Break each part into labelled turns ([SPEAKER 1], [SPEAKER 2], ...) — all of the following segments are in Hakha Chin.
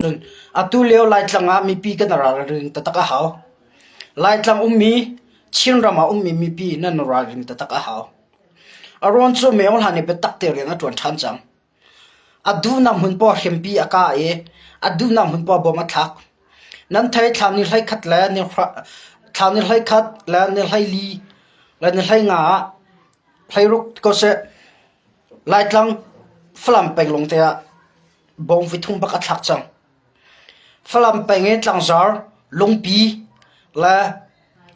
[SPEAKER 1] Cun atu lio Laitlang ah mipi kan ralring taktak a hau. Laitlang ummi Chinram ah ummi mipi nan ralring taktak a hau. A ruang cu Maung Hla nih biatak te rian a ṭuan ṭhan cang. A duhnak hmun poah hriampi a kah i a duhnak hmun poah bom a thlak. Nan thei thla ni 11 le ni thla ni 11 le ni 14 le ni 15 ah 16 ko seh Laitlang Falam peng lawng te ah bawm voi bak a thlak cang. Falam peng i tlangzar, lungpi le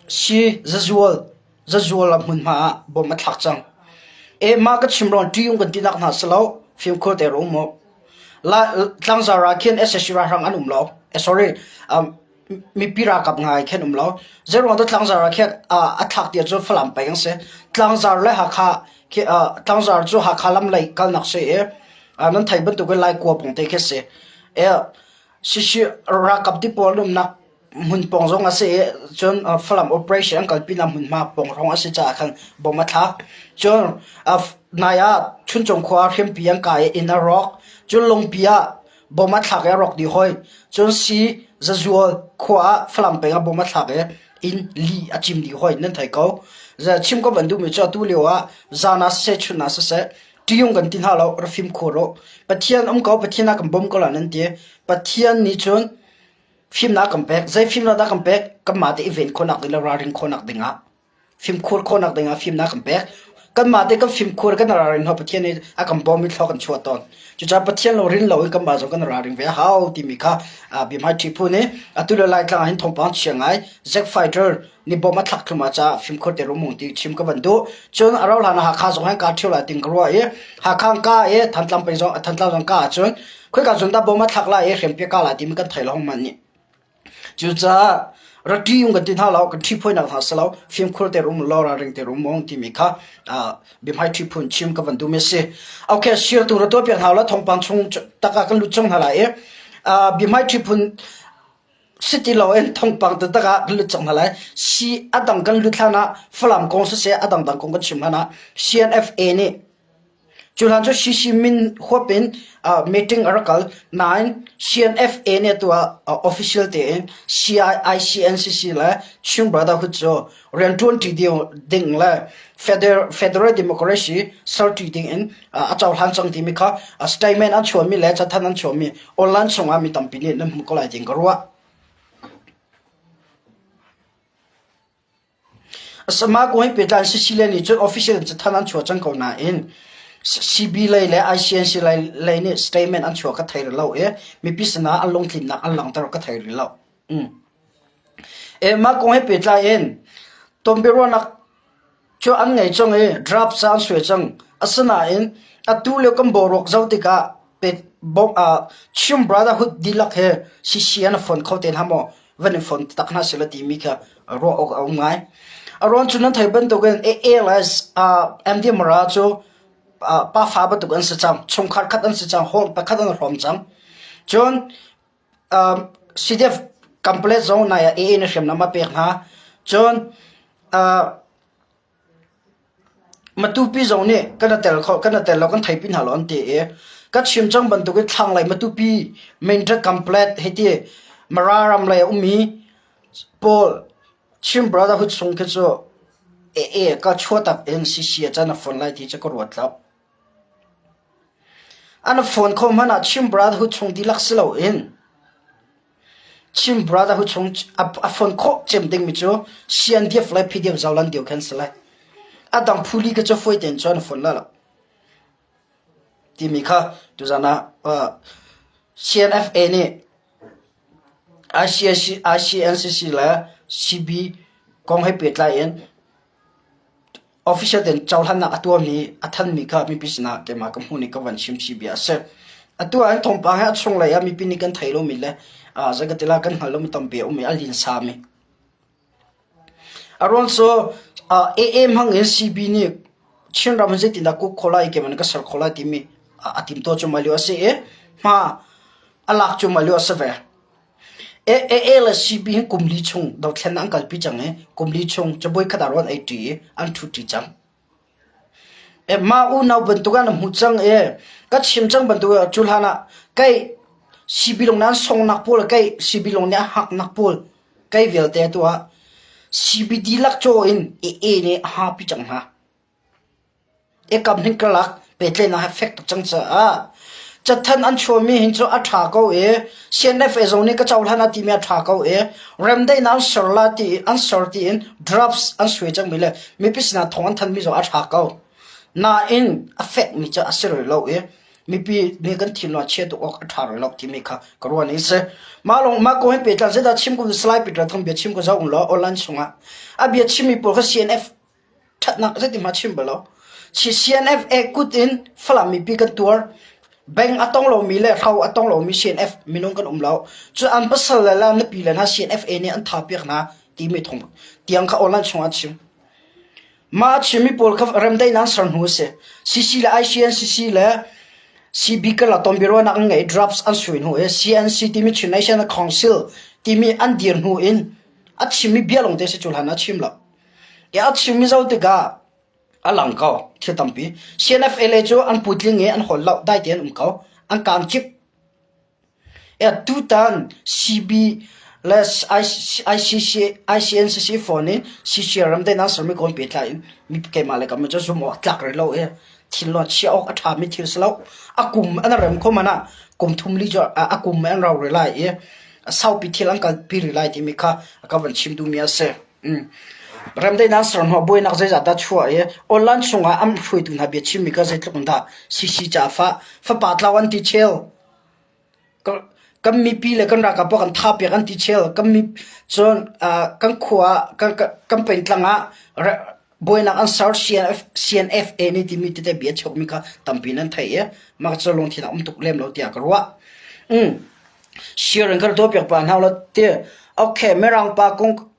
[SPEAKER 1] si zazual zazual a hmunhma ah bom a thlak cang. E mah ka chim rawn ṭih kan tinak hna si lo, fimkhur te um mu. La tlangzar ah khin SSC ralhrang an um lo. Eh, sorry, um, mipi ralkap ngai khin um lo. Zeiruang dah tlangzar ah khin a thlak ti cu Falam peng an si. Tlangzar le Hakha tlangzar cu Hakha lam lei kalnak si i nan theih bantukin Laikua pawng te khi a si. Sisi ralkap ti pawl umnak hmun pawng zong a si i cun Falam operation an kalpinak hmunhma pawng hrawng a si caah khan bom a thlak. Cun nai ah Chuncung khua hriampi an kai i inn a rawk. Cun Lungpi ah bom a thlak i a rawk dih hoi. Cun si Zazual khua ah Falam peng ah bom a thlak i inn li a cim dih hoi nan thei ko. Chim ka van duhmi cu atu lio ah zan ah siseh chun ah siseh ṭiung kan ti hna lo ra fimkhur u. Pathian um ko Pathian a kan bawm ko la nan ti. Pathian nih cun fimnak kan pek. Zei fimnak dah kan pek? Kanmah te i ven khawhnak ding le ralrin khawhnak dingah. Fimkhur khawhnak dingah fimnak kan pek. Kanmah te kan fimkhur kan ralrin hna Pathian nih a kan bawm i thluak kan chuah tawn. Cucaah Pathian lo rin lo in kanmah zong kan ralring ve a hau timi kha biahmai ṭhi phu nih atu le Laitlang ah hin thawngpang chia ngai Zack Fighter nih bom a thlak thluahmah caah fimkhur te rum ti chim ka van duh. Cun a rauh hlan ah Hakha zong hin kaa ṭhio lai ting ka ruah i Hakha ka i Thantlang peng zong Thantlang zong ka ahcun khoika cun dah bom a thlak lai i hriampi ka lai timi kan thei lo hmanh nih. Cucaah ra ṭih kan ti hna lo, kan ṭhiphuainak hna si lo, fimkhur te um law ralring te um mawng timi kha biahmai ṭhiphun chim ka van duhmi a si. Okay, sirtu ra tuahpiak hna la thawngpang chung tak ah kan lut cang hna lai i biahmai ṭhiphun si ti loin thawngpang taktak ah kan lut cang hna lai. Si a dang kan lut hlan ah Falam kong siseh a dangdang kong kan chim hlan ah CNFA nih cu hlan cu CC min huap in meeting a rak kal nain CNFA nih atu ah official tein CICNCC le Chin Brotherhood cu rianṭuanṭi ding le Federal Democracy serṭi ding in a cohlan cang timi kha statement an chuahmi le cathanh an chuahmi online chungah mi tampi nih nan hmuh ko lai tiin ka ruah. Sama kong he pehtlai in Sicilian nih cun official in cathanh an chuah cang ko nain CB lei le ICNC lei nih statement an chuah ka thei rih lo i mipi sinah an lungtlinnak an langhter ka thei rih lo. Mah kong he pehtlai in tonbiaruahnak cu an ngei cang i draft ca an suai cang. Asinain atu lio kan boruak zoh tikah Chin Brotherhood dihlak he CC an fon kho te hna maw van i fon tak hna seh law timi kha ruah awk a um ngai. A ruang cu nan theih bantukin ALS MD Mara cu pafa bantuk an si cang, chungkhar khat an si cang, hawi pakhat an hrawm cang. Cun CDF complete zong nai ah AA na hriamnam a pek hna. Cun Matupi zong nih kan i tel kho kan i tel lo kan thei pi hna lo an ti i ka chim cang bantukin thlanglei Matupi Mindat Complet hiti Mara ram lei a ummi pawl Chin Brotherhood chung khi cu AA ka chuahtak in CC ah cun a fon lai ti cu ka ruat lo. An phone kho hmanh ah Chin Brotherhood chung dihlak si loin Chin Brotherhood chung a phone khawh cem dingmi cu CNDF le PDF Zoland deu khan si lai. A dang phuli kha cu fawi tein cun a phone lai lo. Timi kha tuzan ah CNFA nih ICNCC le CB kong he pehtlai in Official tein cohlannak a tuahmi, a thanmi kha mipi sinah keimah ka hmuh ning ka van chim chih bia a si. Atu ah hin thawngpang hi a chunglei ah mipi nih kan thei lomi le zei ka ti lai kan hngal lomi tampi a um i a linsami. A ruang cu AA hmang in CB nih Chinram hi zeitindah kuk khawh lai, keimah nih ka ser khawh lai timi a timtuah cuahmah lio a si i hma a lak cuahmah lio a si ve. AA le CB hi kum li chung dothlennak an kalpi cang i kum li chung cabuai khat ah rawn ei ṭi i an ṭhu ṭi cang. Mah unau bantuk ah na hmuh cang i ka chim cang bantuk ah cu hlan ah kei. CB lung nih an songnak pawl kei CB lung nih a haknak pawl kei vialte tu ah CB dihlak caw in AA nih a hapi cang hna. Ekam hin karlak pehtlaihnak hi fek tuk cang caah cathanh an chuahmi hin cu a ṭha ko i CNFA zong nih ka cohlan a timi a ṭha ko i remdaihnak an ser la ti an ser tiin drafts an suai cangmi le mipi sinah thawng an thanmi zong a ṭha ko. Nain a fekmi cu a si rih lo i mipi nih kan thinlung a chia tuk awk a ṭha rih lo timi kha ka ruah ning si. Mah lawng mah kong he pehtlai zeidah chim ko Salai Peter Thang bia chim ko zoh law online chungah a bia chimmi pawl kha CNF ṭhatnak zeitin hmanh chim bal lo. CNF kut in Falam mipi kan tuar. Bank a tong lomi le hro a tong lomi CNF minung kan um lo. Cu an pasal le la nupi le hna CNFA nih an tha piak hna timi thong tiang kha online chungah chim. Mah a chimmi pawl kha remdaihnak ser hnu a si. CC le ICNCC le CB karlak tonbiaruahnak an ngei drafts an sui hnu i CNC timi Chin National Council timi an dir hnu in a chimmi bia lawng te si cu hlan a chim lo. I a chimmi zoh tikah a lang ko thil tampi. CNFLA cu an putling i an hawl lo dai tein um ko. An kaan cip. Tutan CB le ICC, ICNCC phone in CCR ram daihnak sermi kawl pehtlai in mi keimah le kam cu zumh awk tlak rih lo i thil lo chia awk a ṭhami thil si lo. A kum an rem kho man ah kum thum li cu a kum an rau rih lai i saupi thil an kalpi rih lai timi kha ka van chim duhmi a si. Remdaihnak serhnuah buainak zeizat dah chuah i online chungah an hruaitu hna bia chimmi kha zeitluk in dah CC ca fah fapa tlau an ti cheu. Kan mipi le kan ralkap pawl kan tha piak an ti cheu. Kan mi cun kan khua kan kan pengtlang ah buainak an ser CNF CNFA nih timi tete bia cheuhmi kha tampi nan theih i mah cu lungthin a um tuk lem lo tiah ka ruah. Share in kan tuahpiak pah hna ulaw ti. Okay, Mirang pa kong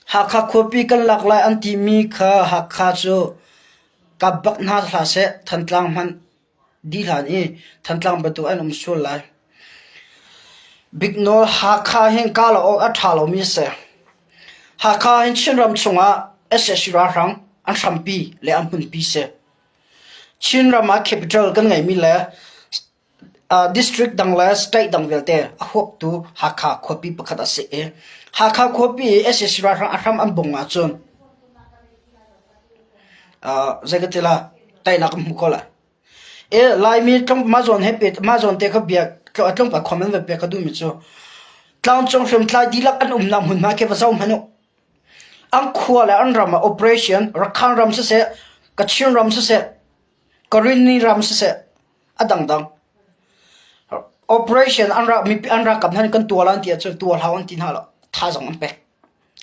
[SPEAKER 1] Hakha khuapi kan lak lai an timi kha Hakha cu kap bak hna hlah seh, Thantlang hmanh dih hlan i Thantlang bantuk an um sual lai. Biknawl Hakha hin kah lo awk a ṭha lomi a si. Hakha hin Chinram chungah sac ralhrang an hrampi le an hmunpi si. Chinram ah capital kan ngeihmi le District dang le state dang vialte a huaptu Hakha khuapi pakhat a si i Hakha khuapi i sac ralhrang a hram an bung ahcun zei ka ti la teinak kan hmu ko lai. I Laimi mah zawn he mah zawn te kha bia tlawmpal comment va pek ka duhmi cu tlangcung hriamtlai dihlak an umnak hmunhma khi va zoh hmanh u. An khua le an ram ah operation Rakhine ram siseh, Kachin ram siseh, Karenni ram siseh a dangdang operation an rak mipi an ralkap hna nih kan tuah lan ti ahcun tuah hlah an ti hna lo thazaang an pek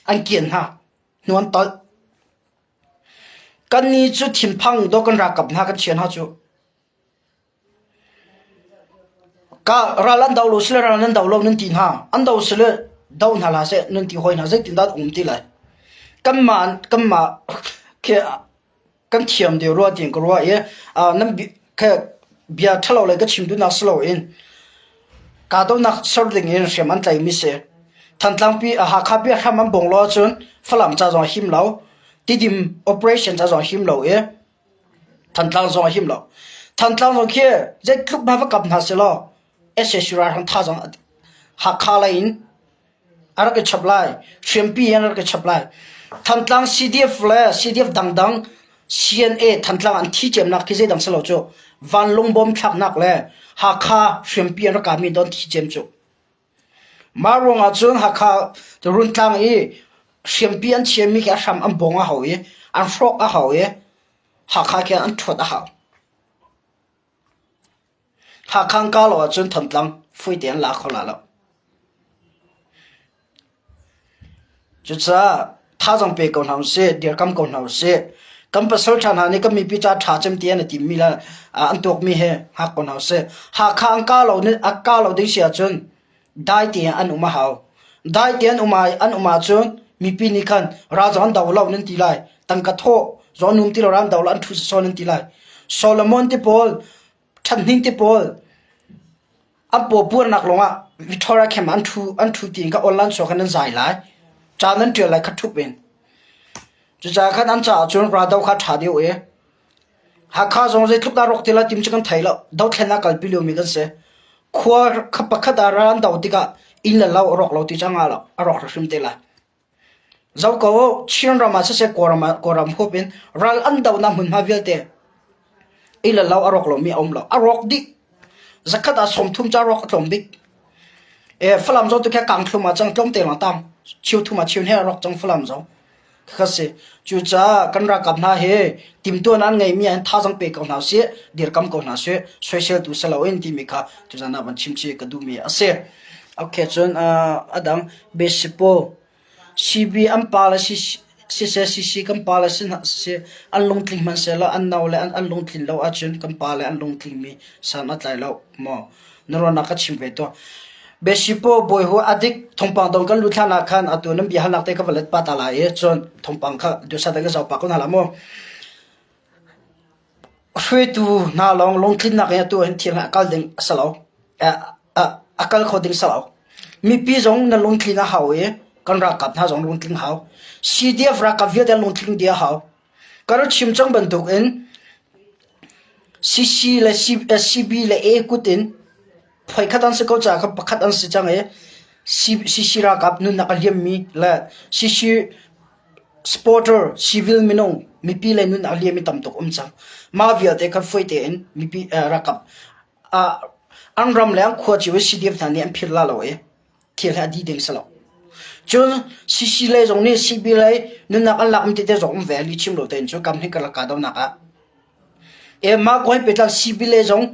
[SPEAKER 1] an kian hna hnu an tolh kannih cu thinphang dawh kan ralkap hna kan chia hna cu Ka ral an do lo sile ral nan do lo nan ti hna an do sile do hna hlah seh nan ti hoi hna zeitindah an um ti lai kanmah kanmah khi kan thiam deuh rua tiin ka ruah i nan khe bia ṭhalo le ka chim duhnak si loin kahdohnak ser ding in hriam an tlaimi si. Thantlang pi Hakha pi hram an bong lo ahcun Falam ca zong a him lo Tidim operation ca zong a him lo i Thantlang zong a him lo. Thantlang zong khi zeitluk hmanh va kap hna sehlaw sac ralhrang thazaang Hakha lei in a rak i chap lai. Hriampi in a rak i chap lai. Thantlang CDF le CDF dangdang CNA Thantlang an thi ciamnak khi zeidang si lo cu vanlawng bom thlaknak le Hakha hriampi an rak kahmi don thi ciam cu. Mah ruangah cun Hakha Runtlang i hriampi an chiami khi a hram an bong a hau i an hrawk a hau i Hakha khi an ṭhuat a hau. Hakha an kah lo ahcun Thantlang fuite an la kho la lo. Cucaah thazaang pe ko hna usih, dirkam ko hna usih. Kan pasalṭha hna nih kan mipi ca ṭha cem ti an i timmi le an tuakmi hi hngak ko hna usih. Hakha an kah lo a kah lo ding si ahcun dai tein an um a hau. Dai tein an um an um ahcun mipi nih khan ral zong an do lo nan ti lai. Tangka thawh zong an um ti lo ral an do lo an ṭhu sawsawh nan ti lai. Solomon te pawl, Ṭhathning te pawl An pawpuarnak lawngah Victoria camp ah an ṭhu an ṭhu tiin kha online chuak in an zai lai. Ca nan ṭial lai kha ṭhup in. Cucaah khan an caah cun raldoh kha ṭha deuh i Hakha zong zeitluk dah rawk ti lai tim cu kan thei lo. Dothlennak kalpi liomi kan si. Khua pakhat ah ral an do tikah inn le lo a rawk lo ti cang ah a rawk hrimhrim te lai. Zoh ko Chinram ah siseh Kawlram ah Kawlram huap in ral an dohnak hmunhma vialte inn le lo a rawk lomi a um lo. A rawk dih. Zakhat ah 30 ca rawk a tlawm bik. E, Falam zong tu kha kang thlum ah cang tlawmte lawng tang. Chiu thum ah chiu he a rawk cang Falam zong. Khakha si. Cucaah kan ralkap hna hi timtuan an ngeimi ah hin thazaang pe ko hna usih, dirkam ko hna usih, soisel tu si loin timi kha tuzan ah van chim chih ka duhmi a si. Okay, cun uh, a dang Besipo CB an pa le siseh CC kan pa le si an lungtling hmanhsehlaw an no le an lungtlin lo ahcun kan pa le an lungtlingmi san a tlai lo maw? Na ruahnak ka chim ve tuah. Besipo bawi hu adik thawngpang dong kan lut hlan ah khan atu nan bia halnak te ka va let pa ta lai i cun thawngpang kha duhsat in ka zoh pah ko hna la mu. Hruaitu hna lawng lungtlinnak in atu hin thil a kal ding a si lo. A kal kho ding si lo. Mipi zong na lungtlin a hau i kan ralkap hna zong lungtling hau. CDF ralkap vialte lungtling dih a hau. Ka rak chim cang bantukin CC le CB le A kut in phoikhat an si ko caah khan pakhat an si cang i CC ralkap nunnak a liammi le CC Supporter, civil minung, mipi le nun a liam i tam tuk um cang. Mah vialte khan fawi tein mipi ralkap an ram le an khua cio i CDF hna nih an phir la lo i thil hi a dih ding si lo. Cun CC lei zong nih CB lei nunnak an lakmi tete zong um ve li chim lo tein cu kam hin karlak kahdohnak ah. E mah kong he pehtlai CB lei zong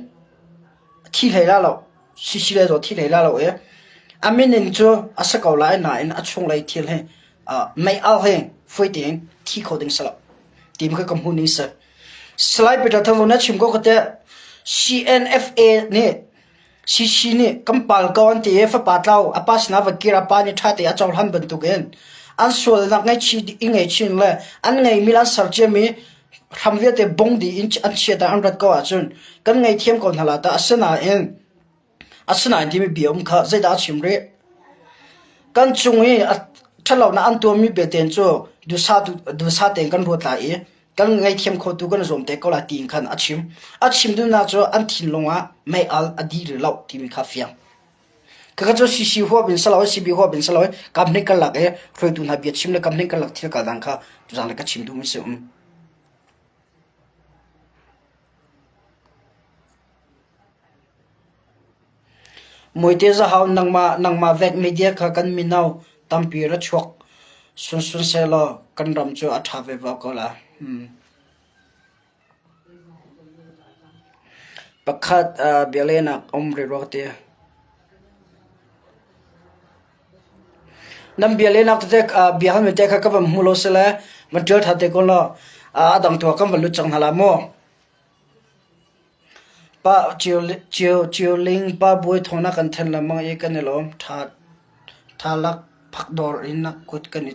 [SPEAKER 1] thi hlei la lo. CC lei zong thi hlei la lo i a min in cu a si ko lai nain a chunglei thil hi mei al hi fawi tein thi kho ding si lo. Ti kha ka hmu ning si. Salai Peter Thang na chim ko ka te CNFA nih CC nih kan pal ko an ti i fapa tlau a pa sinah va kir a pa nih ṭha tein a cohlan bantukin an sualnak ngaihchih i ngaihchin le an ngeihmi le an ser ciami hram vialte bong dih in an chiat ah an rat ko ahcun kan ngaihthiam ko hna la tah. Asinain asinain timi bia um kha zeidah a chim rih? Kan cung i a ṭhatlonak an tuahmi belte cu duhsah tein kan ruat lai i kan ngaihthiam khotu kan i zuam te ko lai tiin khan a chim. A chim duhnak cu an thinlung ah mei-al a dih rih lo timi kha fiang. Khakha cu CC huap in silo CB huap in silo kam hnik karlak i hruaitu hna bia chim le kam hnik karlak thil kal dang kha tuzang le ka chim duhmi si um. Muaite zahau nangmah nangmah vek media kha kan mino tampi ra chuak sunsun sehlaw kan ram cu a ṭha veve ko la. Hmm. Pakhat uh, bialehnak um rih rua ka ti. Nan bialehnak tete uh, bia halmi te kha ka van hmu lo sile van ṭial ṭha te ko law uh, a dang tu ah kan van lut cang hna la mu. Pa Cio Ling pa Bawi thawng na kan thanh lengmang i kan i lawm. Ṭha lak phakdawr in na kut kan i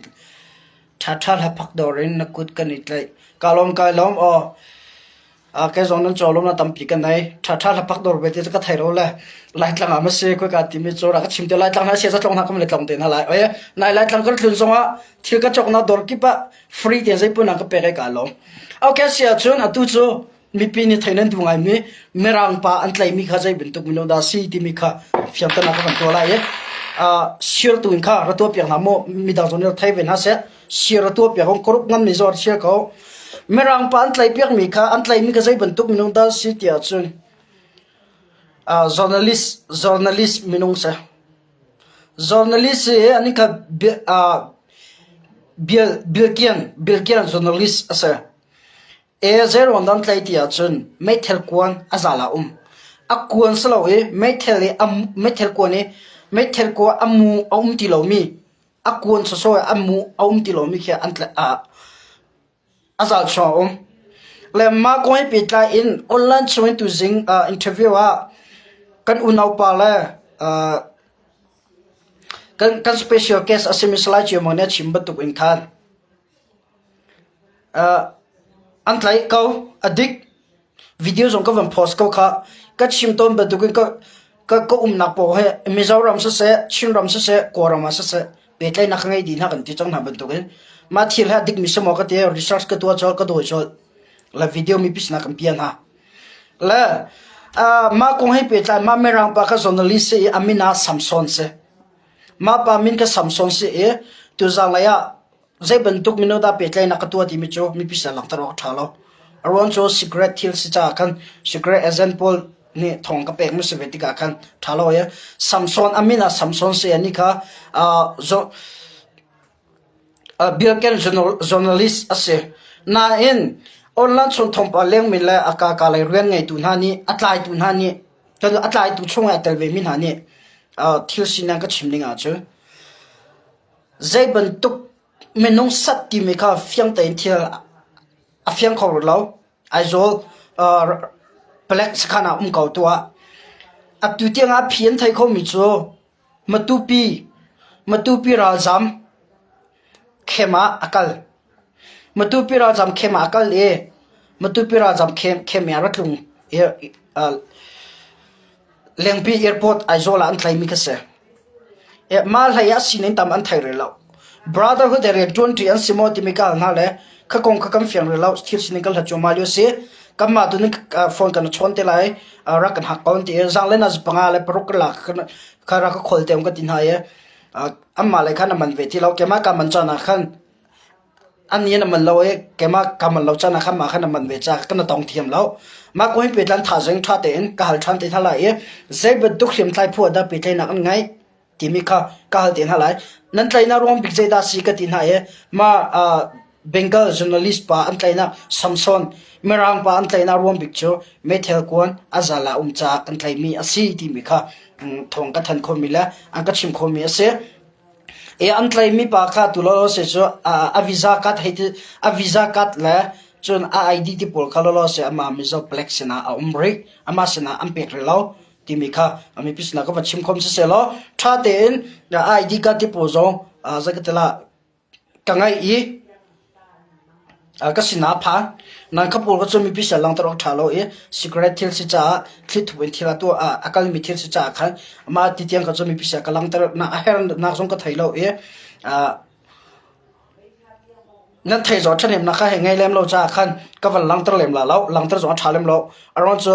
[SPEAKER 1] ṭha hla phakdawr in na kut kan i tlaih. Kaa lawm kai lawm aw. Kei zong nan cawlawm na tampi ka nei. Ṭha ṭha hla phakdawr belte cu ka thei lo le Laitlang ah ma si khoi timi cu rak ka chim te Laitlang hna sia tlong hna kam le tlong te hna lai. Oi nai Laitlang kan tlun zongah thil ka cawknak dawr kip ah free tein zeipun an ka pek i kaa lawm. Okay si ahcun atu cu mipi nih theih nan duh ngaimi Mirang pa an tlaihmi kha zei bantuk minung dah si timi kha fiangternak ka van tuah lai i share tu in kha ra tuah piak hna mu midang zong nih thei ve hna seh share ra tuah piak ko group nganmi zong share ko Mirang pa an tlaih piakmi kha an tlaihmi kha zei bantuk minung dah si ti ahcun journalist journalist minung si journalist hi an kha Bill Bill Kian Bill Kian journalist a si E zeiruang dah an tlaih ti ahcun meithal kuan a zal ah a um. A kuan si lo i meithal i meithal kuan i meithal kua a mu a um ti lomi a kuan sawsawh i a mu a um ti lomi khi an tlaih ah a zal chung a um. Le mah kong he pehtlai in online chung in tuzing interview ah kan unaupa le kan kan special guest a simi Salai Ciamon nih a chim bantuk in khan An tlaih ko. A dik. Video zong ka van post ko khah. Ka chim tawn bantukin ka ka ka umnak paoh hi Mizoram siseh, Chinram siseh, Kawlram ah siseh pehtlaihnak ka ngei dih hna kan ti cang hna bantukin mah thil hi a dikmi si maw ka ti research ka tuah colh, ka dawi colh. Le video mipi sinah kan piah hna. Le Mah kong he pehtlai mah Mirang pa kha journalist si i a min ah Samson si. Mah pa min kha Samson si i tuzanglei ah zei bantuk minung dah pehtlaihnak ka tuah timi cu mipi sin langhter awk a ṭha lo. A ruang cu cigarette thil si caah khan cigarette agent pawl nih thawng ka pekmi si ve tikah khan ṭha lo i Samson a min ah Samson si i ni kha Biakinn journalist a si. Nain online chung thawngpang lengmi le a kaka lei rian ngeitu hna nih a tlaitu hna nih a tlaitu chung ah a tel vemi hna nih thil sining ka chim ding ahcun zei bantuk minung sat timi kha fiang tein thil a fiang kho rih lo. Aizawl palek sakhan ah um ko tuah. Atu tiang ah phi an thei khomi cu Matupi Matupi ralzam khem ah a kal. Matupi ralzam khem ah a kal i Matupi ralzam khem khem i a ra tlung i Lengpi airport Aizawl ah an tlaimi kha si. Mah hlei ah sining tam an thei rih lo. Brotherhood he rianṭuanṭi an si maw timi ka hal hna le kha kong kha kan fiang rih lo. Thil sining kan hlat cuahmah lio a si. Kanmah tu nih phone kan chawn te lai. Rak kan hak ko an ti i zaanglen ah panga le paruk ka lak kha rak ka khawl te ka ti hna i anmah lei khan a man ve ti lo. Keimah ka man caan ah khan an nih an man lo i keimah ka man lo caan ah khan mah khan a man ve caah kan tong thiam lo. Mah kong hi pehtlan thazaang ṭha tein ka hal ṭhan te hna lai i zei bantuk hriamtlai phu ah dah pehtlaihnak an ngeih timi kha ka hal te hna lai. Nan tlaihnak ruang bik zeidah a si ka ti hna i mah Bengal journalist pa an tlaihnak Samson Mirang pa an tlaihnak ruang bik cu meithal kuan a zal ah um caah kan tlaihmi a si timi kha thawng ka thanh khawhmi le an ka chim khawhmi a si. E an tlaihmi pa kha tu lawlaw se cu a visa card hei ti a visa card le cun a ID ti pawl kha lawlaw se amah Mizo Black sinah a um rih amah sinah an pek rih lo timi kha mipi sinah ka va chim khom siseh law ṭha tein a ID card ti pawl zong zei ka ti lah Ka ngaih i ka sinah a phan. Nan kha pawl kha cu mipi sal langhter awk ṭha lo i cigarette thil si caah thlithup in thil a tuah a kalmi thil si caah khan mah ti tiang kha cu mipi sal ka langhter nak a hernak zong ka thei lo i nan thei zong ṭhahnemnak kha hei ngei lem lo caah khan ka van langhter lem la lo. Langhter zong a ṭha lem lo. A ruang cu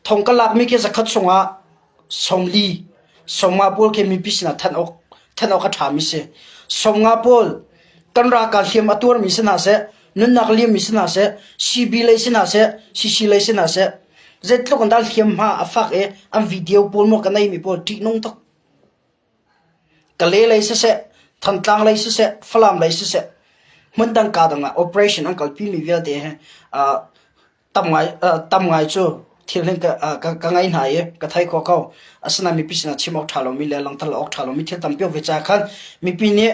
[SPEAKER 1] thong ka lakmi khi zakhat chungah 40, 50 pawl khi mipi sinah thanh awk thanh awk a ṭhami si. 50 pawl kan ralkap hliam a tuarmi si hna seh, nunnak liammi si hna seh, CB lei si hna seh, CC lei si hna seh, zeitluk in dah hliamhma a fak i an video pawl maw ka neimi pawl ṭihnung tuk. Kale lei siseh, Thantlang lei siseh, Falam lei siseh, hmundang kaa dang ah operation an kalpimi vialte hi tam ngai tam ngai cu thil hin ka ngei hna i ka thei khawh ko. Asinain mipi sinah chim awk ṭha lomi le langhter awk ṭha lomi thil tampi um ve caah khan mipi nih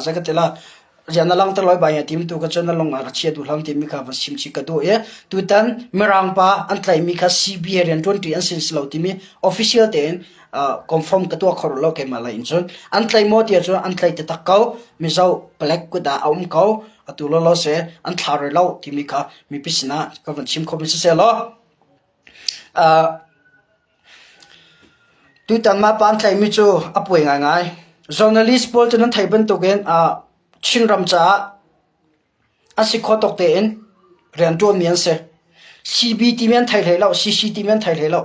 [SPEAKER 1] zei ka ti la rian na langhter lo i bai tim tu ka cu na lung ah ka chia duh hlah timi kha van chim chih ka duh i tutan Mirang pa an tlaihmi kha CB he rian ṭuanṭi an sin si lo timi official tein confirm ka tuah kho lo keimah lei in cun an tlaih maw tiah cun an tlaih taktak ko Mizo palek kut ah a um ko atu lawlaw se an thla rih lo timi kha mipi sinah ka van chim khomi siseh law tutan mah pa an tlaihmi cu a puai ngaingai. Journalist pawl cu nan theih bantukin Chinram caah a si kho tawk tein rianṭuanmi an si. CB timi an thei hlei lo, CC timi an thei hlei lo.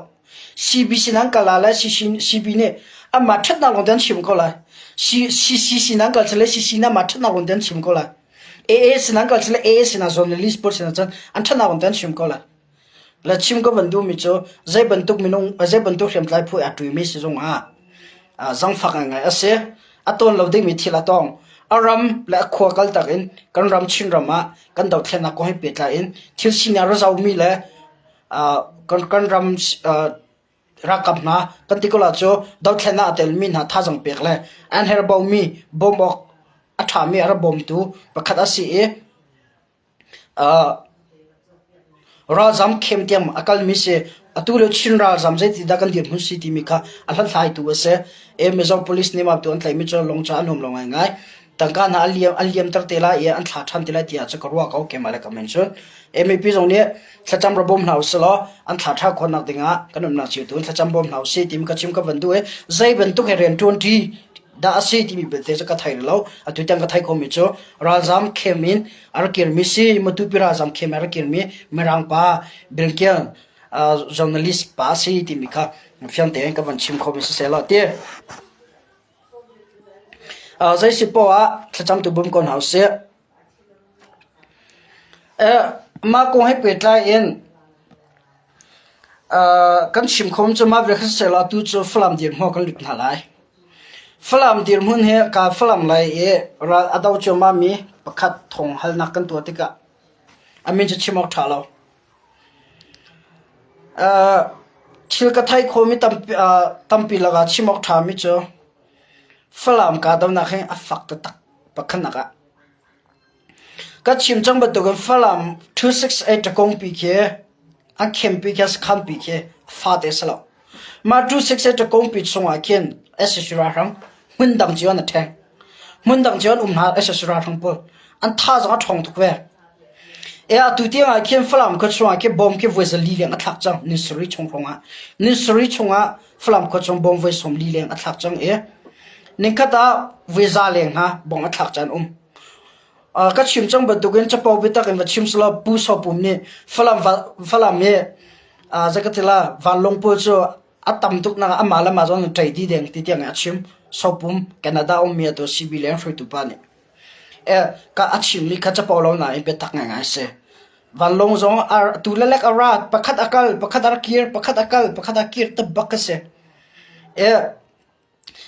[SPEAKER 1] CB sin an kal ah le CB nih anmah ṭhatnak lawng te an chim ko lai. CC sin an kal le CC nih anmah ṭhatnak lawng te an chim ko lai. AA sin an kal le AA sinah journalist pawl sinah cun an ṭhatnak lawng te an chim ko lai. Le chim ka van duhmi cu zei bantuk minung zei bantuk hriamtlai phu a ṭuimi si zongah zangfak ngaingai a si. A tawn lo dingmi thil a tong. A ram le a khua kaltak in kan ram Chinram ah kan dothlennak kong he pehtlai in thil sining a ra zomi le kan ram ralkap hna kan ti ko la cu dothlennak a telmi hna thazaang pek le an herhbaumi bawmh awk a ṭhami a rak bawmtu pakhat a si i ralzam khem tiang a kalmi si. Atu le Chin ralzam zeitindah kan dirhmun si timi kha a hlathlaitu a si. E Mizo police nih mah tu an tlaihmi cu lungca an hum lo ngaingai. Tangka hna an liam an liamter te lai i an thla ṭhan te lai tiah cu ka ruah ko keimah le ka men cu. E mipi zong nih thlacam ra bawm hna usih law an thla ṭha khawhnak dingah kan umnak cio tu in thlacam bawm hna usih timi ka chim ka van duh i zei bantuk he rian ṭuan ṭi dah a si timi belte cu ka thei lo. Atu tiang ka theih khomi cu ralzam khem in a rak kirmi si Matupi ralzam khem in a rak kirmi Mirang pa Bilkian. journalist pa a si timi kha fiang tein ka van chim khomi siseh law ti. Zei si poah ah thlacam tu bawm ko hna usih. Mah kong he pehtlai in kan chim kho cu mah vial kha siseh law atu cu Falam dirhmun ah kan lut hna lai. Falam dirhmun hi ka Falam lei i ral a do cuahmahmi pakhat thawng halnak kan tuah tikah a min cu chim awk ṭha lo. Thil ka theih khawhmi tampi lakah chim awk ṭhami cu Falam kahdohnak hi a fak taktak pakhatnak ah. Ka chim cang bantukin Falam 268 ṭakawngpi khi an khempi khi sakhanpi khi fate a si lo. Mah 268 ṭakawngpi chungah khin sac ralhrang hmundang cio an i ṭheng. Hmundang cio an um hna sac ralhrang pawl. An tha zong a ṭhawng tuk ve. E atu tiang ah khin Falam khua chungah khi bom khi voi 4 leng a thlak cang ni sarih chung hrawng ah. Ni sarih chungah Falam khua chung bom voi 40 leng a thlak cang i ningkhat ah voi za leng hna bom a thlak caan um. Ka chim cang bantukin capo biatak in va chim selaw Pu Saw Pum nih Falam Falam hi zakatila vanlawng pawl cu a tam tuk nak amah le mah zong ṭei dih deng ti tiang in a chim. Saw Pum Canada ummi atu CB leng hruaitu pa nih. Ka a chimmi kha capo lo nain biatak ngaingai a si. Vanlawng zong tu le lek a ra, pakhat a kal, pakhat a kir, pakhat a kal, pakhat a kir tabak a si.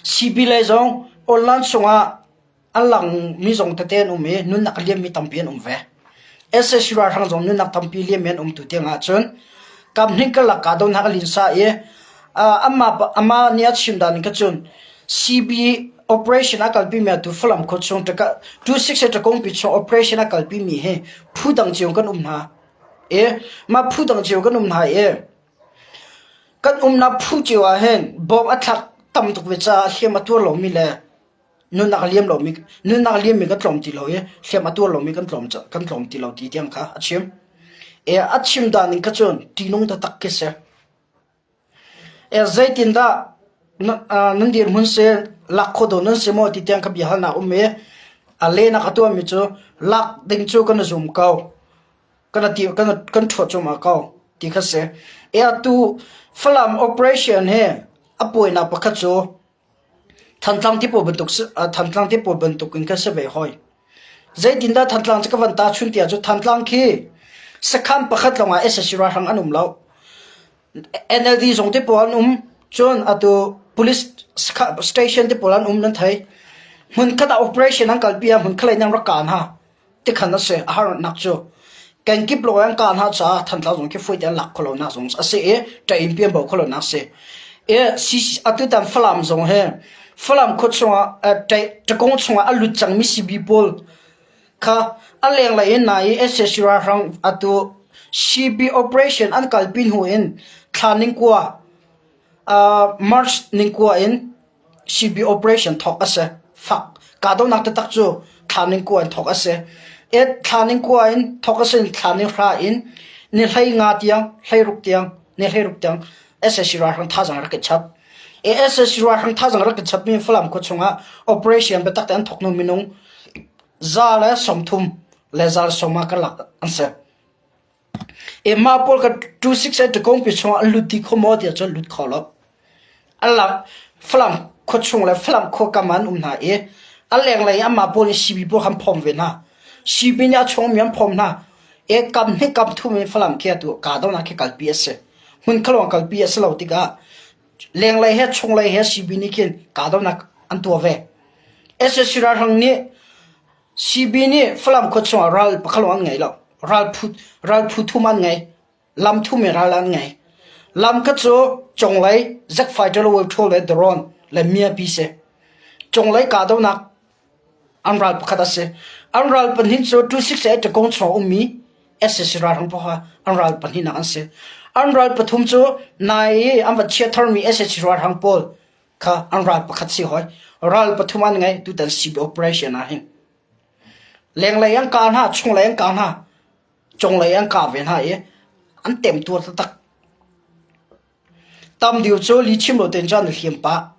[SPEAKER 1] CB lei zong online chungah a langmi zong tete an um i nunnak a liammi tampi an um ve. Sac ralhrang zong nunnak tampi liammi an um tu tiang ahcun kamhning karlak kahdohnak a linsa i amah nih a chim dan in kha cun CB operation a kalpimi atu Falam khua chung 268 Ṭakawngpi chung operation a kalpimi hi phu dang cio kan um hna i mah phu dang cio kan um hna i Kan umnak phu cio ah hin bawm a thlak tam tuk ve caah hliam a tuar lomi le nunnak a liam lomi nunnak a liammi kan tlawm ti lo i hliam a tuar lomi kan tlawm kan tlawm ti lo ti tiang kha a chim. E a chim dan ning kha cun ṭihnung taktak khi si. E zeitindah nan dirhmun si lak khawh dawh nan si maw ti tiang kha bia halnak um i a lehnak a tuahmi cu lak ding cu kan i zum ko. Kan ti kan kan ṭhuat cuahmah ko ti kha si. E atu Falam operation hi a puainak pakhat cu Thantlang ti pawl bantuk Thantlang ti pawl bantuk in khan si ve hoi. Zeitindah Thantlang cu ka van tahchunh tiah cu Thantlang khi sakhan pakhat lawngah sac ralhrang an um lo. NLD zong te pawl an um. Cun atu police station te pawl an um nan thei. Hmunkhat ah operation an kalpi ah hmunkhat lei nan rak kaan ha. Tikhan a si. A harnak cu kenkip lawng an kah hna caah Thantlang zong khi fuite an lak khawh lonak zong a si i ṭain pian bo khawh lonak a si. I atutan Falam zong hi Falam khua chungah ṭakong chungah a lut cangmi CB pawl kha a lenglei in nai i sac ralhrang atu CB operation an kalpi hnu in thla ningkua March ningkua in CB operation thawk a si. Fak kahdohnak taktak cu thla ning kua in thawk a si. Et thla ning kua in thawk a si thla ning hra in ni hlei nga tiang hlei ruk tiang ni hlei ruk tiang sac ralhrang thazaang rak i chap. E sac ralhrang thazaang rak i chap mi Falam khua chungah operation biatak te an thawk hnu minung za le 30 le za le sawma karlak an si. Mah pawl kha 268 ṭakawngpi chungah an lut dih kho maw tiah cun lut kho lo. Falam khua chung le Falam khua kam ah an um hna i a lenglei anmah pawl nih CB pawl kha an phawm ve hna. CB nih a chungmi an phawm hna. I kam hnih kam thum in Falam khi atu kahdohnak khi kalpi a si. Hmun khalawng kalpi a si lo tikah lenglei he chunglei he CB nih khin kahdohnak an tuah ve. Sac ralhrang nih CB nih Falam khua chungah ral pakhat lawng an ngei lo. Ral phu, ral phu thum an ngei. Lam thum in ral an ngei. Lam kha cu conglei jet fighter le Wave le drone le miapi si. Conglei kahdohnak an ral pakhat a si. An ral pahnih cu 268 ṭakong chung ummi sac ralhrang pawl an ral pahnihnak an si. An ral pathum cu nai i an va chia tharmi sac ralhrang pawl kha an ral pakhat si hoi. Ral pathum an ngei tutan CB operation ah hin. Lenglei an kah hna, chunglei an kah hna, cunglei an kah ve hna i an temtuar taktak. Tam deuh cu lihchim lo tein cun an hliam pah.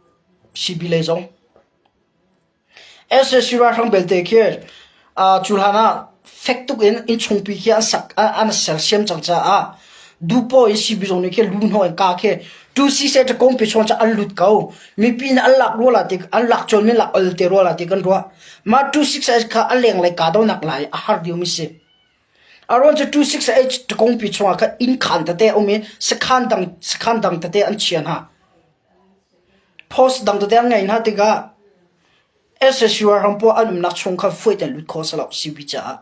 [SPEAKER 1] CB lei zong. Sac ralhrang belte khi cu hlan ah fek tuk in innchungpi khi an sak an sersiam cang caah. Dupo in CB zong nih khi lu hnawh in ka khi tu si se ta kong pi chon cha an lut ko. Mipi nih an lak rua la ti an lak chon min lak ol te rua la ti kan ruah. Ma 268 kha a leng lei ka do nak lai a har diu mi si. A ruang cu 268 takong pi chungah khan inn khaan tete a um i sakhan dang sakhan dang tete an chia hna. Post dang tete an ngei hna tikah SSU ram pawl an umnak chung kha fuai tein lut kho si lo CB caah.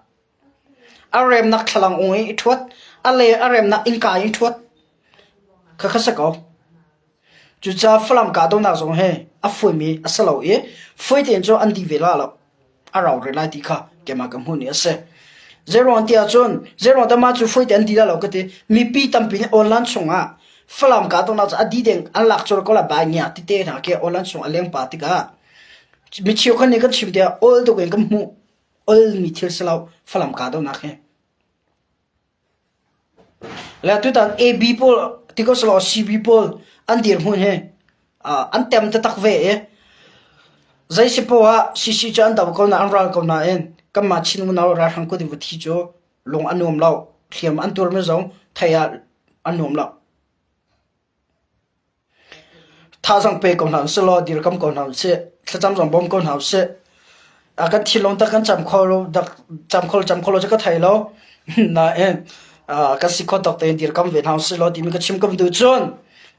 [SPEAKER 1] A remnak thlalang ung i i ṭhuat, a le a remnak innka in ṭhuat. Khakha si ko. Cucaah Falam kahdohnak zong hi a fuaimi a si lo i fuai tein cu an dih ve la lo. A rau rih lai ti kha keimah ka hmuh ni a si. Zeiruang ti ahcun zeiruang dah mah cu fuai te an dih la lo ka ti. Mipi tampi nih online chungah Falam kahdohnak cu a dih deng an lak colh ko lai bai ngia tite hna khi online chung a leng pa tikah mi cheukhat nih kan chim tiah awl tuk in kan hmuh olmi thil si lo Falam kahdohnak hi. Le tutan AB pawl ti ko selaw CB pawl an dirhmun hi an tem taktak ve i zei si poah ah CC cu an do ko na an ral ko nain kanmah Chin unau ralhrang kut in va thi cu lung a nuam lo. Hliam an tuarmi zong thei ah a nuam lo. Thazaang pe ko hna usih law dirkamh ko hna usih. Thlacam zong bawm ko hna usih. A kan thinlung tak kan cam kho lo dak cam kho cam kho lo cu ka thei lo. Nain kan si kho tawk tein dirkamh ve hna usih law timi ka chim ka duh cun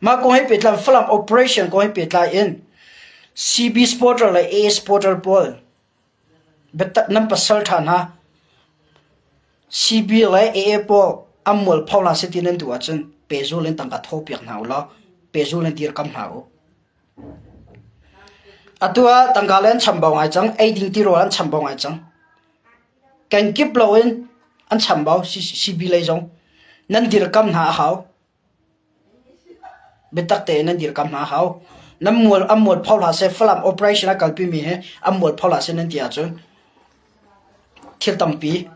[SPEAKER 1] mah kong he pehtlai Falam operation kong he pehtlai in CB supporter le AA supporter pawl Biatak nan pasal ṭha hna. CB le AA pawl an mualpho hna seh ti nan duh ahcun pehzul in tangka thawhpiak hna u law pehzul in dirkamh hna u. Atu ah tangka le an chambau ngai cang, eiding tirawl an chambau ngai cang. Kenkip loin an chambau CB lei zong. Nan dirkamh hna a hau. Biatak tein nan dirkamh hna a hau. Nan mual an mualpho hlah seh, Falam operation a kalpimi hi an mualpho hlah seh nan ti ahcun thil tampi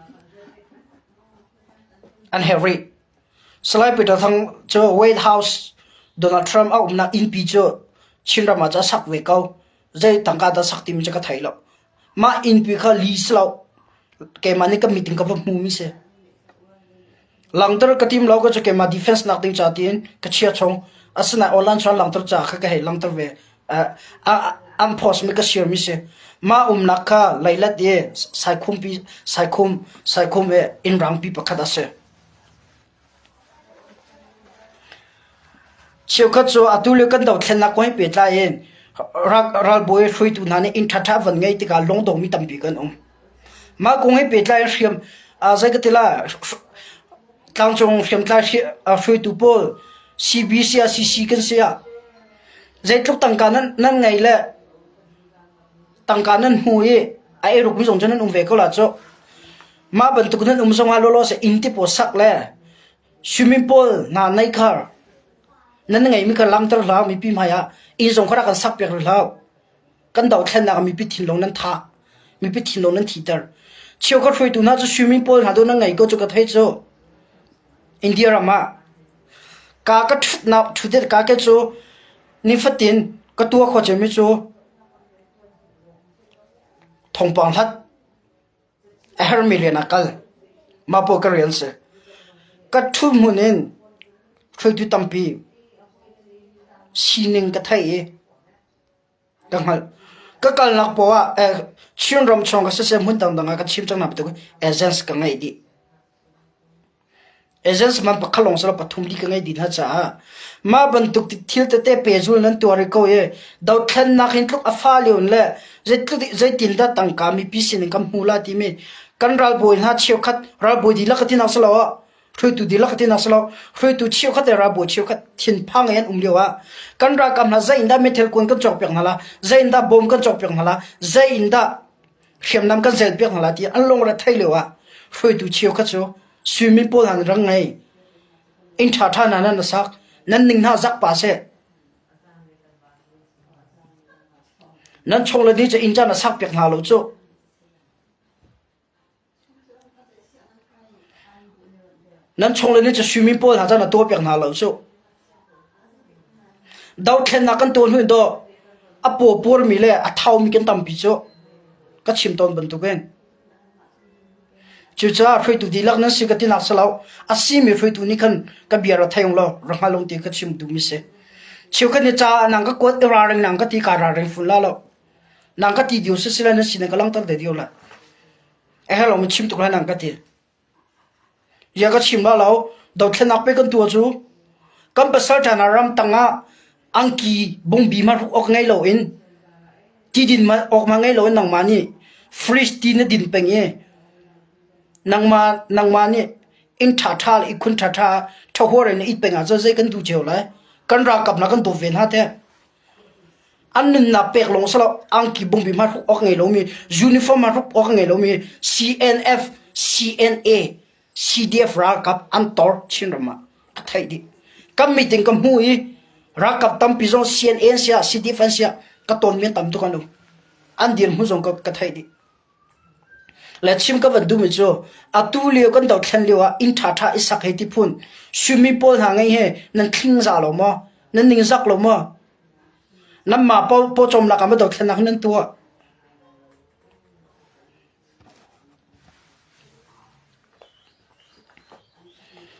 [SPEAKER 1] an herh rih. Salai Peter Thang cu White House Donald Trump a umnak innpi cu Chinram ah cun a sak ve ko. Zei tangka dah sak timi cu ka thei lo. Mah innpi kha li si lo. Keimah nih ka meeting ka va hmumi si. Langter ka tim lo ka cu keimah defense nak ding ca tiin ka chia chung. Asinain online chuan langter ca kha ka hei langter ve. An post mi ka share mi si. Mah umnak kha leilet i saikhum pi saikhum saikhum i innrang pi pakhat a si. Cheukhat cu atu lio kan dothlennak kong he pehtlai in ralbawi hruaitu hna nih inn ṭhaṭha van ngeih tikah lungdongmi tampi kan um. Mah kong he pehtlai in hriam zei ka ti lai tlangcung hriamtlai hruaitu pawl CBC ah CC kan si ah zeitluk tangka nan ngei le tangka nan hmu i a eirukmi zong cu nan um ve ko la cu. Mah bantuk nan um zongah lawlaw seh inn te pawl sak le swimming pool hna nei khar nan ngeimi kha langhter hlah mipi hmai ah inn zong kha rak kan sak piak rih hlah. Kan dothlennak ah mipi thinlung nan thah. Mipi thinlung nan thiter. Cheukhat hruaitu hna cu swimming pool hna tu nan ngei ko cu ka thei cu. India ram ah ka ka ṭhutnak ṭhutet ka ke cu nifatin ka tuah khawh cemmi cu thawngpang hlat A herhmi rian ah kal. Mah pawl ka rian si. Ka ṭhu hmun in hruaitu tampi sining ka theih i ka hngalh. Ka kalnak paoh ah Chinram chung ka siseh hmun dangdang ah ka chim cang hna bantuk in agents ka ngeih dih. Agents man pakhat lawng si lo pathum li ka ngeih dih hna caah mah bantuk thil tete pehzul nan tuar rih ko i dothlennak hin tluk a fa lio in le zeitluk zeitin dah tangka mipi sin in kan hmu la timi kan ralbawi hna cheukhat ralbawi dihlak ka tinak si lo ah hruaitu dihlak ka tinak si lo hruaitu cheukhat le ralbawi cheukhat thinphang i an um lio ah kan ralkap hna zei in dah meithal kuan kan cawkpiak hna la zei in dah bom kan cawkpiak hna la zei in dah hriamnam kan zelpiak hna lai ti an lungre thei lio ah hruaitu cheukhat cu suimi pawl han rang ngei inn ṭha ṭha hna nan sak nan ning hna zak pa seh nan chung le ni cu inn caan a sak piak hna lo cu Nan chungle nih cu suimi pawl hna caan a tuahpiak hna lo cu. Dothlennak kan tuah hnu in dawh a paw purmi le a thaumi kan tampi cu ka chim tawn bantukin. Cucaah hruaitu dihlak nan si ka tinak si lo. A simi hruaitu nih khan ka bia ra thei ung law ra hngal ung ti ka chim duhmi si. Cheukhat nih ca nang ka kuat i ralring nang ka ti kaa ralring fun la lo. Nang ka ti dio si sila na sin ka langhter te dio la. A herh lo mi chim tuk lai nang ka ti. Ya ka chim la lo. Dothlenak pe kan tua cu kan pasal ṭha hna ram tang ah angki bungbi ma hruk awk ngei lo in ti din ma awk ma ngei lo in nangmah nih fridge ti na din peng i nangmah nangmah nih inn ṭhaṭha le ihkhun ṭhaṭha ṭhahuar in na it peng ahcun zei kan duh cio lai kan ralkap hna kan dawt ve hna teh an nunnak pek lawng si lo angki bungbi hmanh hruk awk ngei lomi uniform hmanh hruk awk ngei lomi CNF CNA CDF ralkap an tor Chinram ah ka theih dih kan meeting ka hmu i ralkap tampi zong CNA an siah CDF an siah ka tawnmi an tam tuk an um an dirhmun zong ka, ka theih dih Le chim ka van duhmi cu atu lio kan dothlen lio ah inn ṭhaṭha i sak hei ti phun swimming pool hna ngei he nan thling za lo maw? Nan ningzak lo maw? Nanmah pawcawmnak ah maw dothlennak nan tuah?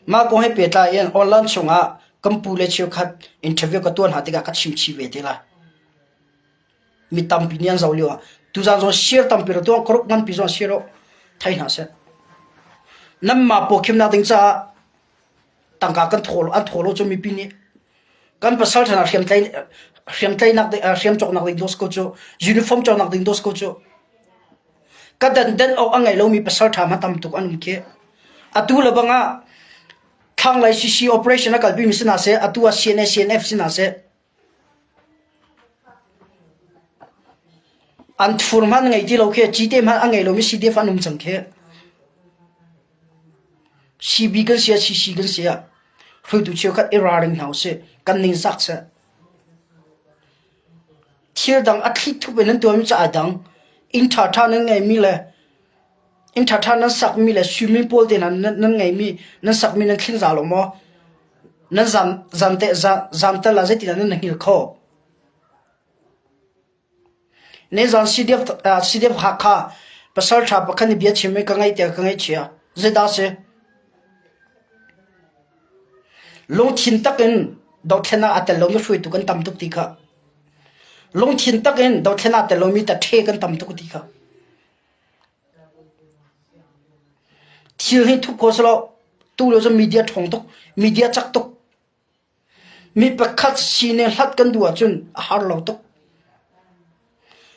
[SPEAKER 1] Mah kong he pehtlai in online chungah kan pu le cheukhat interview ka tuah hna tikah ka chim chih ve te lai. Mi tampi nih an zoh lio ah tuzaan zong share tampi ra tuah group nganpi zong share uh thei hna seh. Nanmah pawkhimnak ding caah tangka kan thawl an thawl lo cu mipi nih kan pasal ṭhan ah hriamtlai hriamtlainak hriam cawknak ding dos ko cu uniform cawknak ding dos ko cu ka dan den awk a ngei lomi pasal ṭha hma tam tuk an um khi atu le bang ah thlanglei CC operation a kalpi mi si hna seh atu ah CNA CNF si hna seh An thur hmanh ngei ti lo khi cite hmanh a ngei lomi CDF an um cang khi. CB kan si ah CC kan si ah hruaitu cheukhat i ralring hna usih. Kan ningzak seh. Thil dang a thli thup in nan tuahmi cu ai dang. Inn ṭhaṭha nan ngeimi le Inn ṭhaṭha nan sakmi le swimming pool te hna nan ngeimi nan sakmi nan thlingza lo maw? Nan zam zam te zam tal ah zeitindah nan hngilh khawh? Nizan CDF CDF Hakha pasal ṭha pakhat nih bia chim i ka ngaih tiah ka ngaihchia. Zeidah a si? Lungthin takin dothlennak aa tel lomi hruaitu kan tam tuk ti kha. Lungthin takin dothlennak aa tel lomi taṭhe kan tam tuk ti kha. Thil hi thup khawh si lo. Tu lio cu media ṭhawng tuk, media cak tuk. Mi pakhat sining hlat kan duh ahcun a har lo tuk.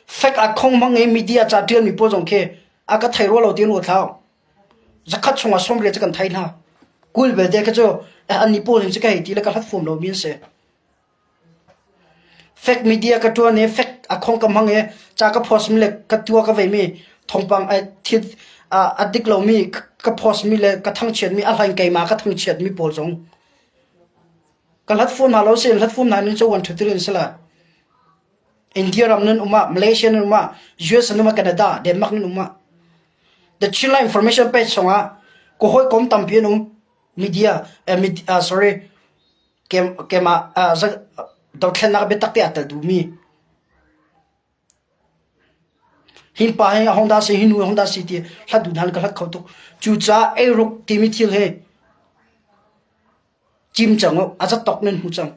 [SPEAKER 1] Fek a khong hmang i media ca ṭialmi pawl zong khi a ka thei rua lo ti an ruat hlah. Zakhat chungah 80 cu kan thei hna. 20 belte khi cu annih pawl hin cu ka hei ti le ka hlat fum lomi an si. Fek media ka ṭuan i fek a khong ka hmang i ca ka post mi le ka tua ka veimi thawngpang thil a dik lomi ka post mi le ka thangchiatmi a hlain keimah ka thangchiatmi pawl zong ka hlat fawn hna lo si hlat fawn hna ning cu 1 2 3 in si la. India ram nan um ah Malaysia nan um ah US nan um ah Canada Denmark nan um ah The Chinland Information page chungah ka hawikom tampi an um media eh, sorry Keimah dothlennak biatak te aa tel duhmi hi pa hi a Honda si hi nu Honda si ti hlat duh hna ka hlat kho tuk. Cucaah eiruk timi thil hi cim cang u a zatok nan hmu cang.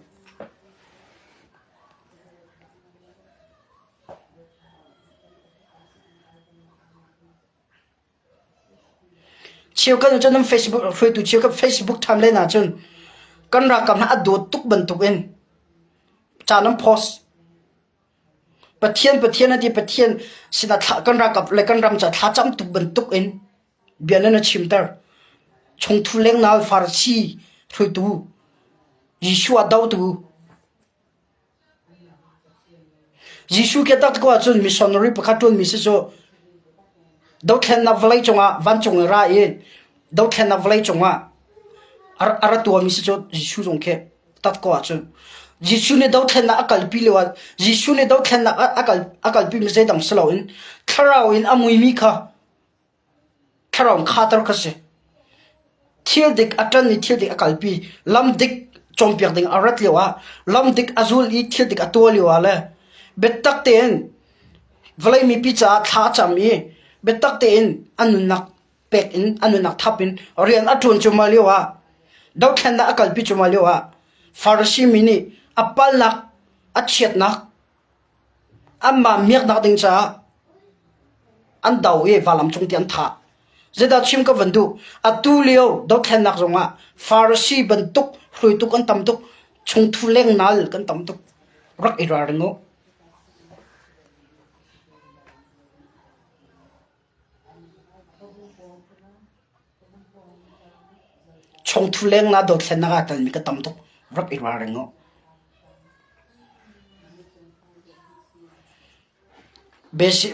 [SPEAKER 1] Cheukhat cun nan Facebook hruaitu cheukhat Facebook timeline ahcun kan ralkap hna a dawt tuk bantukin ca nan post. Pathian Pathian a ti Pathian sinah thla kan ralkap le kan ram ca thlacam tuk bantukin bia nan i chimter. Chungthu lengnal Farasi hruaitu Jesuh a dotu Jesuh ke tak ko ahcun missionary pakhat ṭuanmi si cu dothlennak vawlei cungah vancung i ra i dothlennak vawlei cungah a ra tuahmi si cu Jesuh zong khi tak ko ahcun Jesuh nih dothlennak a kalpi lio ah Jesuh nih dothlennak a kal a kalpimi zeidang si loin thlarau in a muimi kha Thlarau khater kha si. Thil dik a ṭan i thil dik a kalpi. Lam dik cawnpiak ding a rat lioah, lam dik a zul i thil dik a tuah lioah le biatak tein vawlei mipi caah thla a cam i biatak tein a nunnak. pek in a nunnak thap in rian a ṭuan cuahmah lio ah dothlennak a kalpi cuahmah lio ah Farasi mi nih a palnak a chiatnak anmah miaknak ding caah an do i valam cung ti an thah. Zeidah chim ka van duh? Atu lio dothlennak zongah Farasi bantuk hruaitu kan tam tuk, chungthu lengnal kan tam tuk. Rak i ralring u. Chungthu lengnak dothlennak ah telmi ka tam tuk. Rak i ralring u.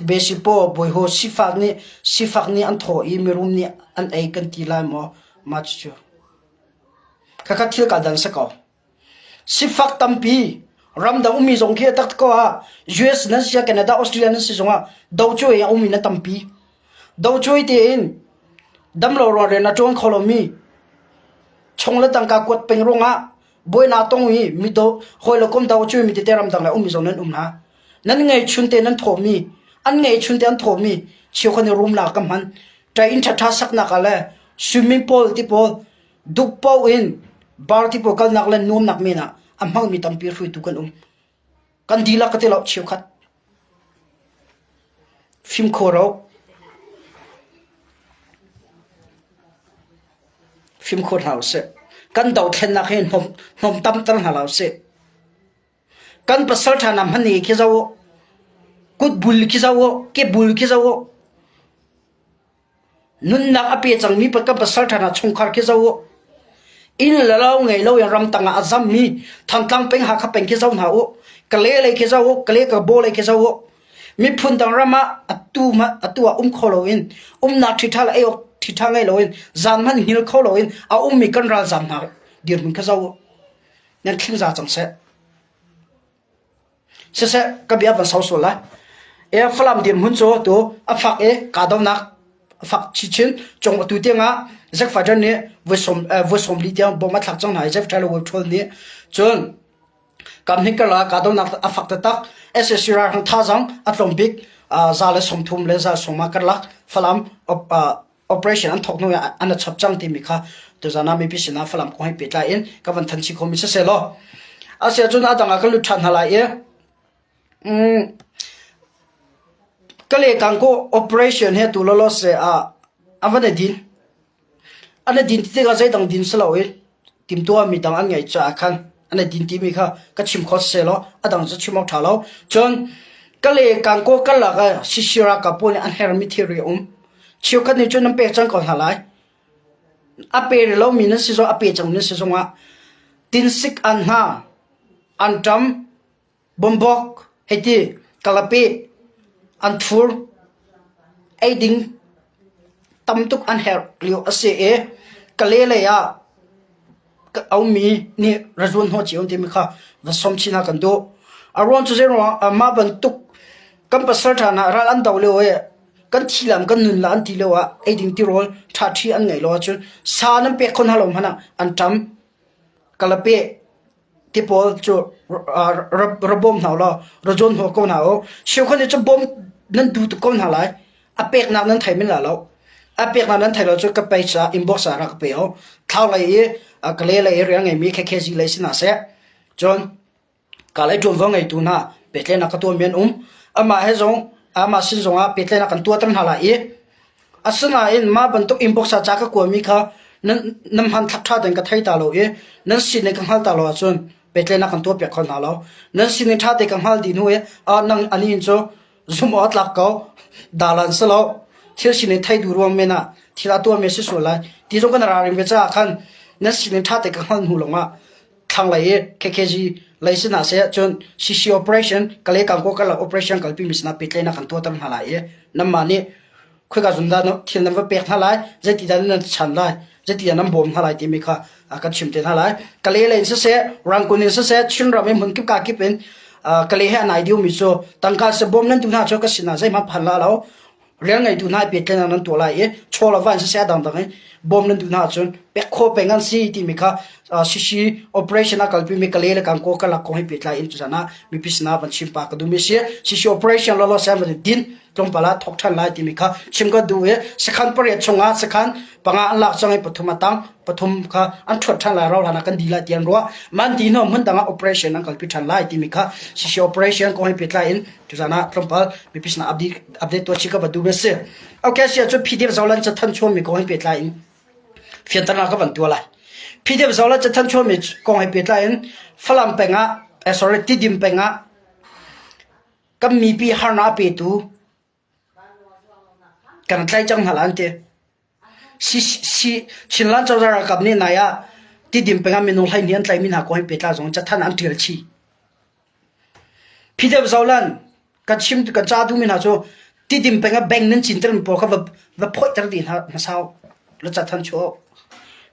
[SPEAKER 1] Besipaw bawihaw sifak nih sifak nih an thaw i mirum nih an ei kan ti lai maw? Mah cucu khakha thil kaa dan si ko. Sifak tampi ramdang ummi zong khi a tak ko ah US nan si ah Canada, Australia nan si zongah docuai a ummi na tampi. Docuai tein damlo ruang rian a ṭuan kho lomi chung le tangka kuat peng ruangah buainak tong i mi do hawi le kom docuai mi tete ramdang le ummi zong nan um hna. Nan ngeihchun te nan thawhmi an ngeihchun te an thawhmi cheukhat nih rumnak ka hman. Ṭai inn ṭhaṭha saknak ah le swimming pool ti pawl Duh paoh in party pawl kalnak le nuamnak men ah a hmangmi tampi hruaitu kan um. Kan dihlak ka ti lo cheukhat. Fimkhur u. Fimkhur hna usih. Kan dothlennak hi hnawm, hnawm tamter hna lo usih. Kan pasal ṭha hna hmanh nih khi zoh u. Kut bul khi zoh u. Ke bul khi zoh u. Nunnak a pe cangmi kan pasal ṭha hna chungkhar khi zoh u. Inn le lo ngei loin ramtang ah a zammi Thantlang peng Hakha peng khi zoh hna u. Kale lei khi zoh u, Kale Kabaw lei khi zoh u. Miphun dang ram ah atu atu ah um kho loin umnak ṭhiṭha le ei awk ṭhiṭha ngei loin zan hmanh hngil kho loin a ummi kan ralzaam hna dirhmun kha zoh u. Nan thling za cang seh. Siseh ka bia van sau sual lai. E Falam dirhmun cu tu a fak i kahdohnak a fak chinchin cung atu tiangah Zack Fighter nih voi sawm li tiang bom a thlak cang hna i Jeff Tyler Wolf nih cun kamhnih karlak kahdohnak a fak taktak SAC ralhrang thazaang a tlawm bik za le 30 le za sawma karlak Falam operation an thawk hnu ah an chap cang timi kha tuzan ah mipi sinah Falam kong he pehtlai in ka van than chih khomi siseh law asiah cun a dang ah kan lut ṭhan hna lai i ka le kang ko operation he tu lolo se ah a van i din an i din ti tikah zeidang din si lo i timtuahmi dang an ngeih caah khan an i din timi kha ka chim kho seh law a dang cu chim awk ṭha lo. Cun ka le kangkaw karlak ah sisi ralkap pawl nih an herhmi thilri a um. Cheukhat nih cun nan pek cang ko hna lai. A pe rih lomi nan si zong a pe cang nan si zongah tinsik an hna, an ṭam, Bombawk hei ti kalapi an thur eiding tamtuk an herh lio a si i Kale lei ah ka aumi nih razuan hnawh cio an timi kha va sawm chin hna kan duh. A ruang cu zeiruang ah mah bantuk kan pasal ṭha hna ral an do lio i kan thi lam kan nun la an ti lio ah eiding tirawl ṭhaṭhi an ngeih lo ahcun sa nan pek kho hna lo hmanh ah an ṭam. Kalapi ti pawl cu ra bawm hna law ra zawn hnawh ko hna u. Cheukhat nih cun bawm nan duh tuk ko hna lai. A peknak nan thei men la lo. A peknak nan thei lo cu ka pei ca inbox ah rak ka pe u. Thlau lei i ka le lei i rian ngeimi KKG lei si hna seh. Cun ka lei ṭuanvo ngeitu hna pehtlaihnak ka tuahmi an um. Amah he zong amah sin zongah pehtlaihnak kan tuahter hna lai i Asinain mah bantuk inbox ah ca ka kuami kha nan, nan hmanthlak ṭha tein ka thei ta lo i nan sining ka hngal ta lo ahcun pehtlaihnak kan tuahpiak kho hna lo. Nan sining ṭha te ka hngal dih hnu i ah nang ani in cu zumh awk a tlak ko, dalan si lo, thil sining thei duh ruang men ah thil a tuahmi a si sual lai ti zong kan ralring ve caah khan nan sining ṭha te ka hngalh hnu lawngah thlanglei i KKG lei sinah seh cun CC operation Kalay Kangkaw karlak operation kalpi mi sinah pehtlaihnak kan tuahter hna lai i nanmah nih khoika zun dah thil nan va pek hna lai zeiti dah nan chan lai zeiti dah nan bawm hna lai timi kha kan chim te hna lai Kalay lei in siseh Rangoon in siseh Chinram in hmun kip ka kip in Kalay he a nai deuhmi cu tangka se bawm nan tu hna cu ka sinah zeihmanh phan la lo rian ngeitu hna pehtlaihnak nan tuah lai i chaw le va in siseh a dangdang in Bawm nan duh hna ahcun pek khawh peng an si timi kha CC operation a kalpimi Kalay le Gangaw karlak kong he pehtlai in tuzan ah mipi sinah van chim pah ka duhmi a si. CC operation lawlaw sem van din tlawmpal ah thawk ṭhan lai timi kha chim ka duh i sakhan pariat chungah sakhan panga an lak cang i pathum a tang pathum kha an ṭhuat ṭhan lai rau hlan ah kan di lai ti an ruah. Man di hnu hmun dang ah operation an kalpi ṭhan lai timi kha CC operation kong he pehtlai in tuzan ah tlawmpal mipi sinah update tuah chih ka va duh mi a si. Okay, si ahcun PDF Zolan cathanh chuahmi kong he pehtlai in fianternak ka van tuah lai. PDF Zolan cathanh chuahmi kong he pehtlai in Falam peng ah, eh, sorry, Tidim peng ah kan mipi harnak a petu kan tlaih cang hna la an ti. Si, si, Chinland cozah ralkap nih nai ah Tidim peng ah minung 12 an tlaihmi hna kong he pehtlai zong cathanh an ṭial chih. Phideuh Zolan kan chim kan ca duhmi hna cu Tidim peng ah bank nan cinter mi pawl kha va va phoihter dih hna hmasa u. La cathanh chuah u.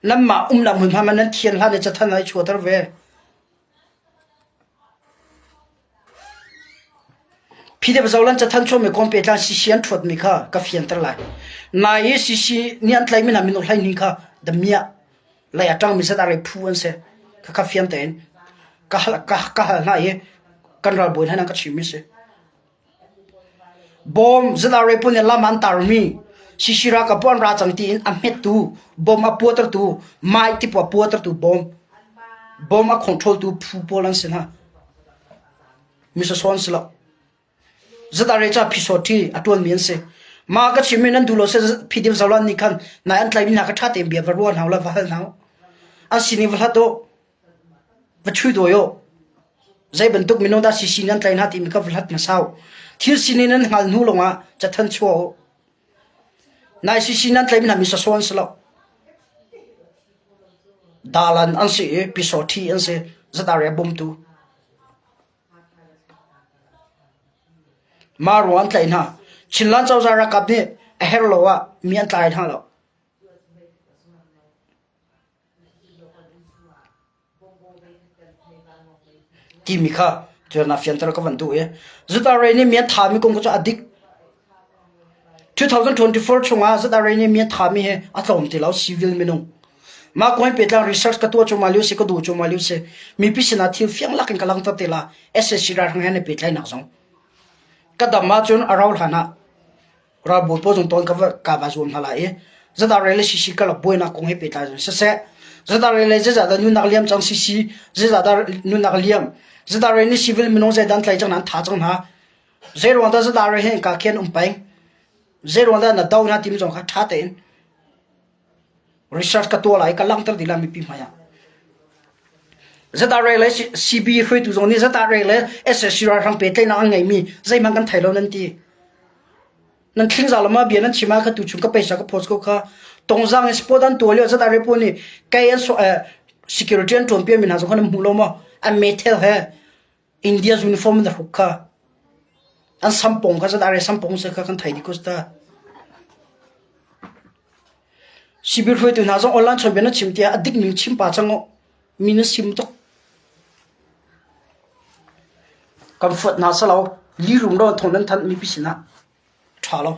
[SPEAKER 1] Nanmah umnak hmunhma man nan thian hlan i cathanh ah i chuahter ve. Phideuh Zolan cathanh chuahmi kong pehtlai CC an ṭhuatmi kha ka fianter lai. Nai i CC nih an tlaihmi hna minung 12 kha damiah lei a ṭangmi zat ah phu an si. Khakha fiang tein ka hal, ka, ka hal hna i kan ralbawi hna ka chimmi si. Bawm ZRA pawl nih lam an tarmi Sisira ka puan ra cang tiin a hmettu bom a puatertu mai ti a puatertu bom bom a control tu phu pawl an si hna. Misasawn si lo. ZRA ca phisawṭhi a ṭuanmi an si. Mah ka chimmi nan duh lo si phidim zolan nih khan nai an tlaimi hna kha ṭha tein bia va ruah hna u la va hal hna u. An sining va hlat u. Va ṭhui dawi u. Zei bantuk minung dah CC nan tlai hna timi kha va hlat hmasa u. Thil sining nan hngal hnu lawngah cathanh chuah u. Nai CC nan tlaimi hna mi sasaw an si lo. Dalan an si i pisawṭhi an si. ZRA bawmtu. Mah ruang an tlaih hna. Chinland cozah ralkap nih a herh lo ah mi an tlai hna lo. Timi kha cun a fianter ka van duh i ZRA nih mi an thami kong cu a dik. 2024 chungah ZRA nih mi an thami hi a tlawm ti lo civil minung. Mah kong pehtlang research ka tuah cuahmah lio si ka duh cuahmah lio si mipi sinah thil fiang lak in ka langhter te la SAC ralhrang he na pehtlainak zong ka dam ahcun a rau hlan ah ralbawi pawl zong tawn ka va ka va zuam hna lai i ZRA le CC ka lak buainak kong he pehtlai zong siseh ZRA le zeizah dah nunnak liam cang CC zeizah dah nunnak liam ZRA nih civil minung zeidah an tlaih cang hna an tha cang hna zei ruang dah ZRA he ka khian um peng zei ruang dah na do hna timi zong kha ṭha tein Research ka tuah lai ka langhter dih lai mipi hmai ah. ZRA le CB hruaitu zong nih ZRA le SSC ralhrang pehtlaihnak an ngeimi zeihmanh kan thei lo nan ti. Nan thlingza lama bia nan chim ah kha tu chung ka paisa ka post ko kha tongzang in sport an tuah lio ZRA pawl nih kei an so security an ṭuan piami hna zong kha nan hmu lo maw? An methel he India uniform in a hruk kha. An sampong kha ZRA sampong se kha kan thei dih ko ta. Sibir hruaitu hna zong online chawnbia na chim tiah a dik ning chim pa cang u. Mi na sim tuk. Kan fuat hna salo li rum ro thong nan thanh mipi sinah ṭha lo.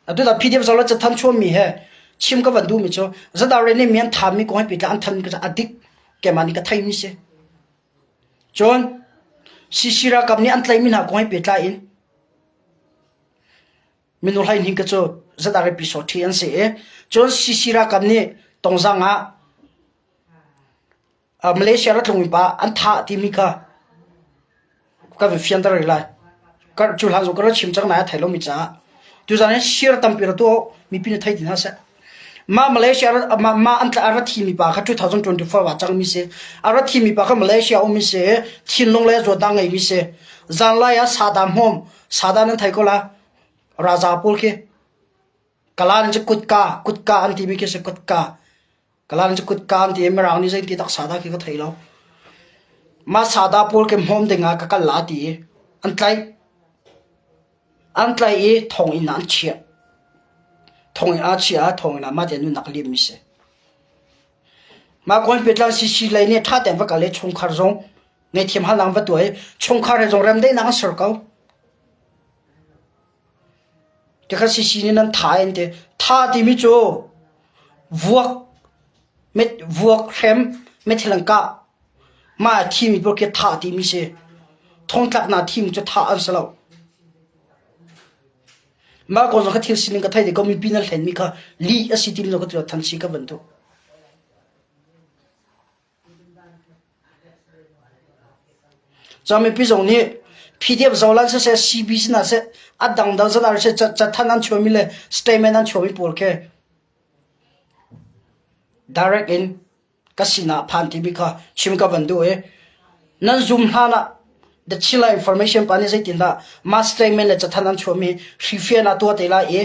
[SPEAKER 1] Atu da PDF zong le cathan chuahmi he chim ka van duhmi cu ZRA nih mi an thami kong he pehtlai an than ka a dik keimah nih ka theimi si. Cun CC ralkap nih an tlaihmi hna kong he pehtlai in minung 12 ka cu ZRA Pyisawṭhi an si i cun CC ralkap nih Tongzang ah Malaysia ra tlungmi pa an thah timi kha ka van fianter rih lai. Cu hlan zong ka rak chim cang nain a thei lomi caah tuzaan hi share tampi ra tuah mipi nih thei ti hna seh. Mah Malaysia mah mah an a ra thimi pa kha 2024 ah cangmi si. A ra thimi pa kha Malaysia ummi si, thinlung le zawtnak ngeimi si. Zanlai ah sada hmawm, sada nan thei ko la. Raja pawl khi Kalan cu kutka, kutka an timi khi si kutka. Kalan cu kutka an ti i Mirang nih zei ti tak sada khi ka thei lo. Mah sada pawl khi hmawm ding ah ka kal la ti i an tlaih. An tlaih i thonginn ah an chiah. Thonginn ah chiah ah thonginn ah mah te nunnak liammi si. Mah kong petlang CC lei nih ṭha tein va kal i chungkhar zong ngaihthiam halnak va tuah i chungkhar he zong remdaihnak an ser ko. Tikha CC nih nan tha in ti. Tha timi cu Vuak met vuak hrem methil an kah. Mah a thimi pawl khi thah timi si. Thongtlaknak thim cu thah an si lo. Mah kong zong kha thil sining ka thei ko mipi nan hlenmi kha lih a si timi zong ka than si ka van duh. Cun mipi zong nih PDF zolan siseh CB sinah seh a dangdang sinah siseh cathanh an chuahmi le statement an chuahmi pawl khi direct in ka sinah phan timi kha chim ka van duh i nan zum hlan ah the Chila information pa nih zeitindah mah statement le cathanh an chuahmi hrifian ah tuah te lai i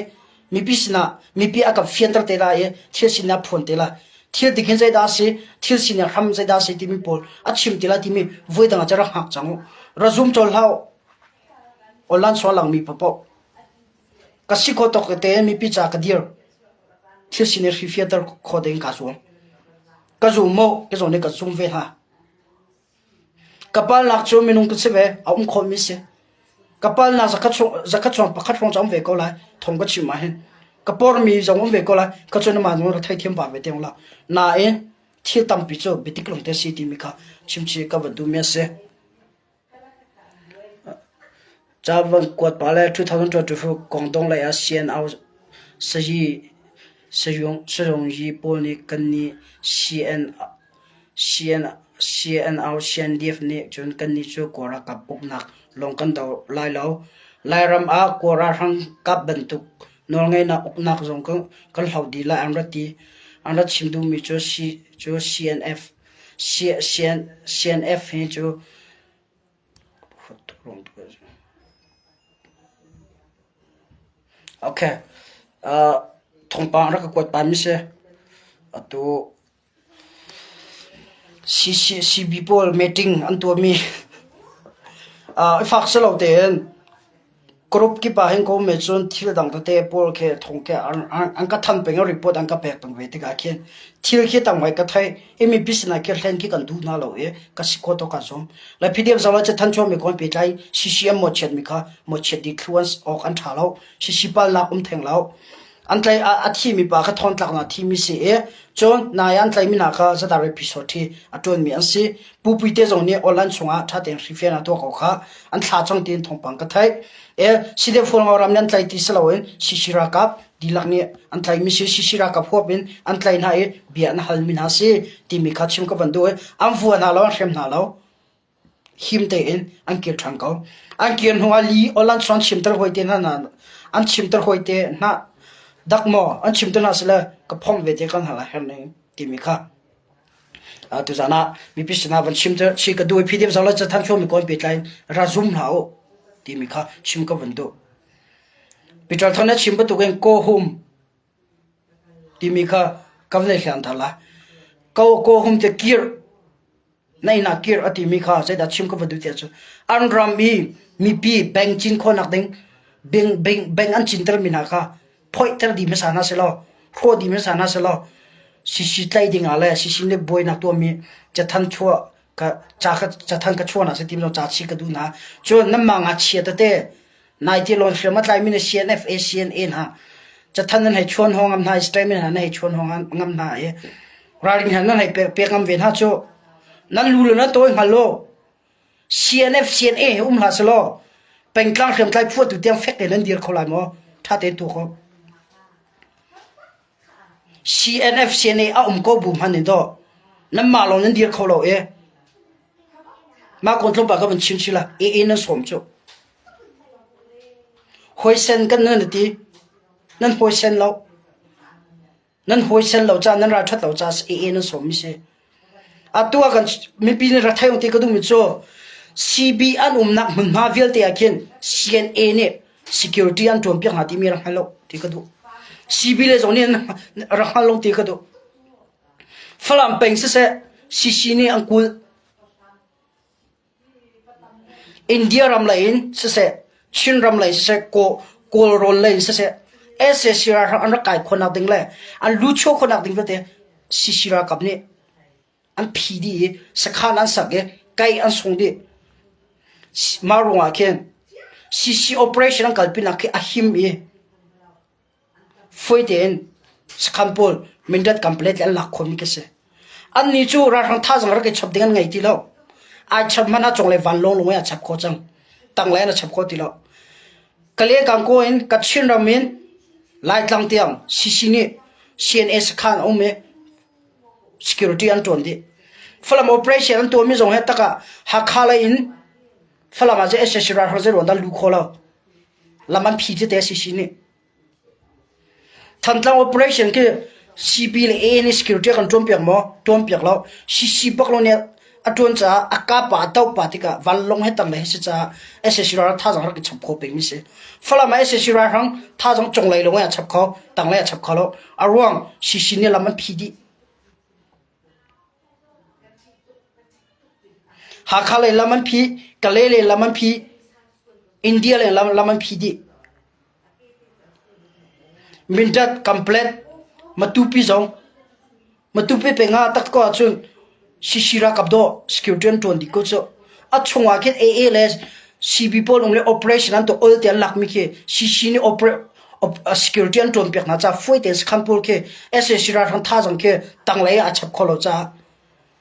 [SPEAKER 1] mipi sinah mipi a kan fianter te lai i thil sinah phuan te lai thil dik hin zeidah a si thil sining hram zeidah a si timi pawl a chim te lai timi voi dang ah cun rak hngak cang u ra zum cawl hlah u online sual langmi paohpaoh Ka si kho tawk te mipi ca ka dir. Thil sin i hrifiater kho ding kaa zuam. Ka zum maw? Ka zawn i ka zum ve hna. Ka palnak cu minung ka si ve, a um khawhmi si. Ka palnak zakhat chuang pakhat hrawng cu a um ve ko lai, thong ka chim ahhin. Ka pormi zong um ve ko lai, ka cun amah zong ra theithiam pah ve te la. Nain thil tampi cu biatik lawng te si timi kha chimchih ka van duhmi a si. Ca van kuat pah le 2024 Guangdong lei ah CNO Sayungyi pawl nih kannih CNO-CNDF nih cun kannih cu Kawl ralkap uknak lawng kan do lai lo. Lairam ah Kawl ralhrang kap bantuk nawlngeihnak uknak zong kan hlo dih lai an rak ti. An rak chim duhmi cu CNF CNF hi cu Okay. Uh, thawngpang rak ka kuat pami si. Atu CCCB pawl meeting an tuahmi uh, i fak si lo tein Group kip ah hin ko me cun thil dang tete pawl khi thong khi an ka than peng i report an ka pek peng ve tikah khin thil khi tam ngai ka theih i mipi sinah khi hlen khi kan duh hna lo i ka si khawh tawk kaa zuam. Le PDF zong le cathan chuahmi kong pehtlai CCM mawhchiat mi kha mawhchiat dih thlu an awk an ṭha lo. CC palnak um theng lo. An tlai a thimi pa kha thawngtlaknak thimi si i cun nai an tlaimi hna kha zadar phisawṭhi a ṭuanmi an si. Pu Puite zong nih online chungah ṭha tein hrifian a tuah ko kha an thla cang tiin thawngpang ka theih. E CDF ram nih an tlai ti si loin CC ralkap dihlak nih an tlaimi si CC ralkap huap in an tlai hna i bia an halmi hna si timi kha chim ka van duh i an vua hna lo an hrem hna lo him tein an kir ṭhan ko. An kir hnu ah li online chung an chimter hawi te hna an chimter hawi te hna dak maw an chimter hna sile ka phomh ve te kan hal a herh ning timi kha Tuzaan ah mipi sinah van chim cu chi ka duh i PDF zong le cathanh hruami kawl pehtlai in ra zum hlah u timi kha chim ka van duh. Peter Thawng na chim bantukin Kaw Hum timi kha ka van i hliam thar lai. Kaw, Kaw Hum cu kir na inn ah kir a timi kha zeidah chim ka van duh tiah cu an ram i mipi bank cin khawhnak ding bank, bank, bank an cintermi hna kha phoihter dih hmasa hna selaw hrawh dih hmasa hna selaw sisi tlaih ding ah le sisi nih buainak tuahmi cathanh chuah ka ca ka cathanh ka chuah hna si tim ca chi ka duh hna cun nanmah ngakchia tete nai ti lawn hriam a tlaimi na CNFA CNA hna cathanh nan hei chuan ho ngam hna statement hna nan hei chuan ho ngam hna i ralring hna nan hei pek ngam ve hna cu nan lu le nan tawi hngal lo CNF CNA he um hlah selaw pengtlang hriamtlai phuahtu tiang fek tein nan dir kho lai maw? Ṭha tein tuak u. CNF CNA a um ko bu hmanh in dawh nanmah lawng nan dir kho lo i mah kong tlawmpal ka van chim chih la AA nan sawm cu. Huaisen kan nan ti nan huaisen lo. Nan hawisel lo caah nan ralṭhat lo caah AA nan sawmmi si. Atu ah kan mipi nih ra thei ti ka duhmi cu CB an umnak hmunhma vialte ah khin CNA nih security an ṭuanpiak hna timi rak hngal lo ti ka duh. CB le zong nih rak hngal lo ti ka duh. Falam peng siseh CC nih an kulh. India ram lei in siseh, Chin ram lei siseh, Kawlrawn lei in siseh, sac ralhrang an rak kai khawhnak ding le an luchuah khawhnak ding vialte CC ralkap nih an phi dih i sakhan an sak i kai an sung dih. Mah ruangah khin CC operation an kalpinak khi a him i fawi tein. Sakhan pawl Mindat Kanpalet le an lak khawhmi khi si. Annih cu ralhrang thazaang rak i chap ding an ngei ti lo. Ai chap hmanh ah cunglei vanlawng lung in a chap khawh cang. Tanglei in a chap khawh ti lo. Kale Kangkaw in Kachin ram in Laitlang tiang CC nih CNA sakhan a um i security an ṭuan dih. Falam operation an tuahmi zong hi tak ah Hakha lei in Falam ah sac ralhrang zei ruang dah lu kho lo. Lam an phi tete CC nih. Thantlang operation khi CB le AA nih security a kan ṭuanpiak maw? Ṭuanpiak lo. CC bak lo nih a ṭuan caah a kapa a topa tikah vanlawng he tang le he si caah sac ralhrang thazaang rak i chap kho pengmi si. Falam ah sac ralhrang thazaang cunglei lawng in a chap kho, tanglei a chap kho lo. A ruang CC nih lam an phi dih. Hakha lei lam an phih, Kalay lei lam an phih, India lei lam an phih dih. Mindat, Kamplet, Matupi zong Matupi peng ah tak ko ahcun CC ralkap dawh security an ṭuan dih ko cu. A chung ah khin AA le CB pawl um le operation an tuah ol te an lakmi khi CC nih security an ṭuan piak hna caah fawi tein sakhan pawl khi sac ralhrang thazaang khi tanglei ah a chap kho lo caah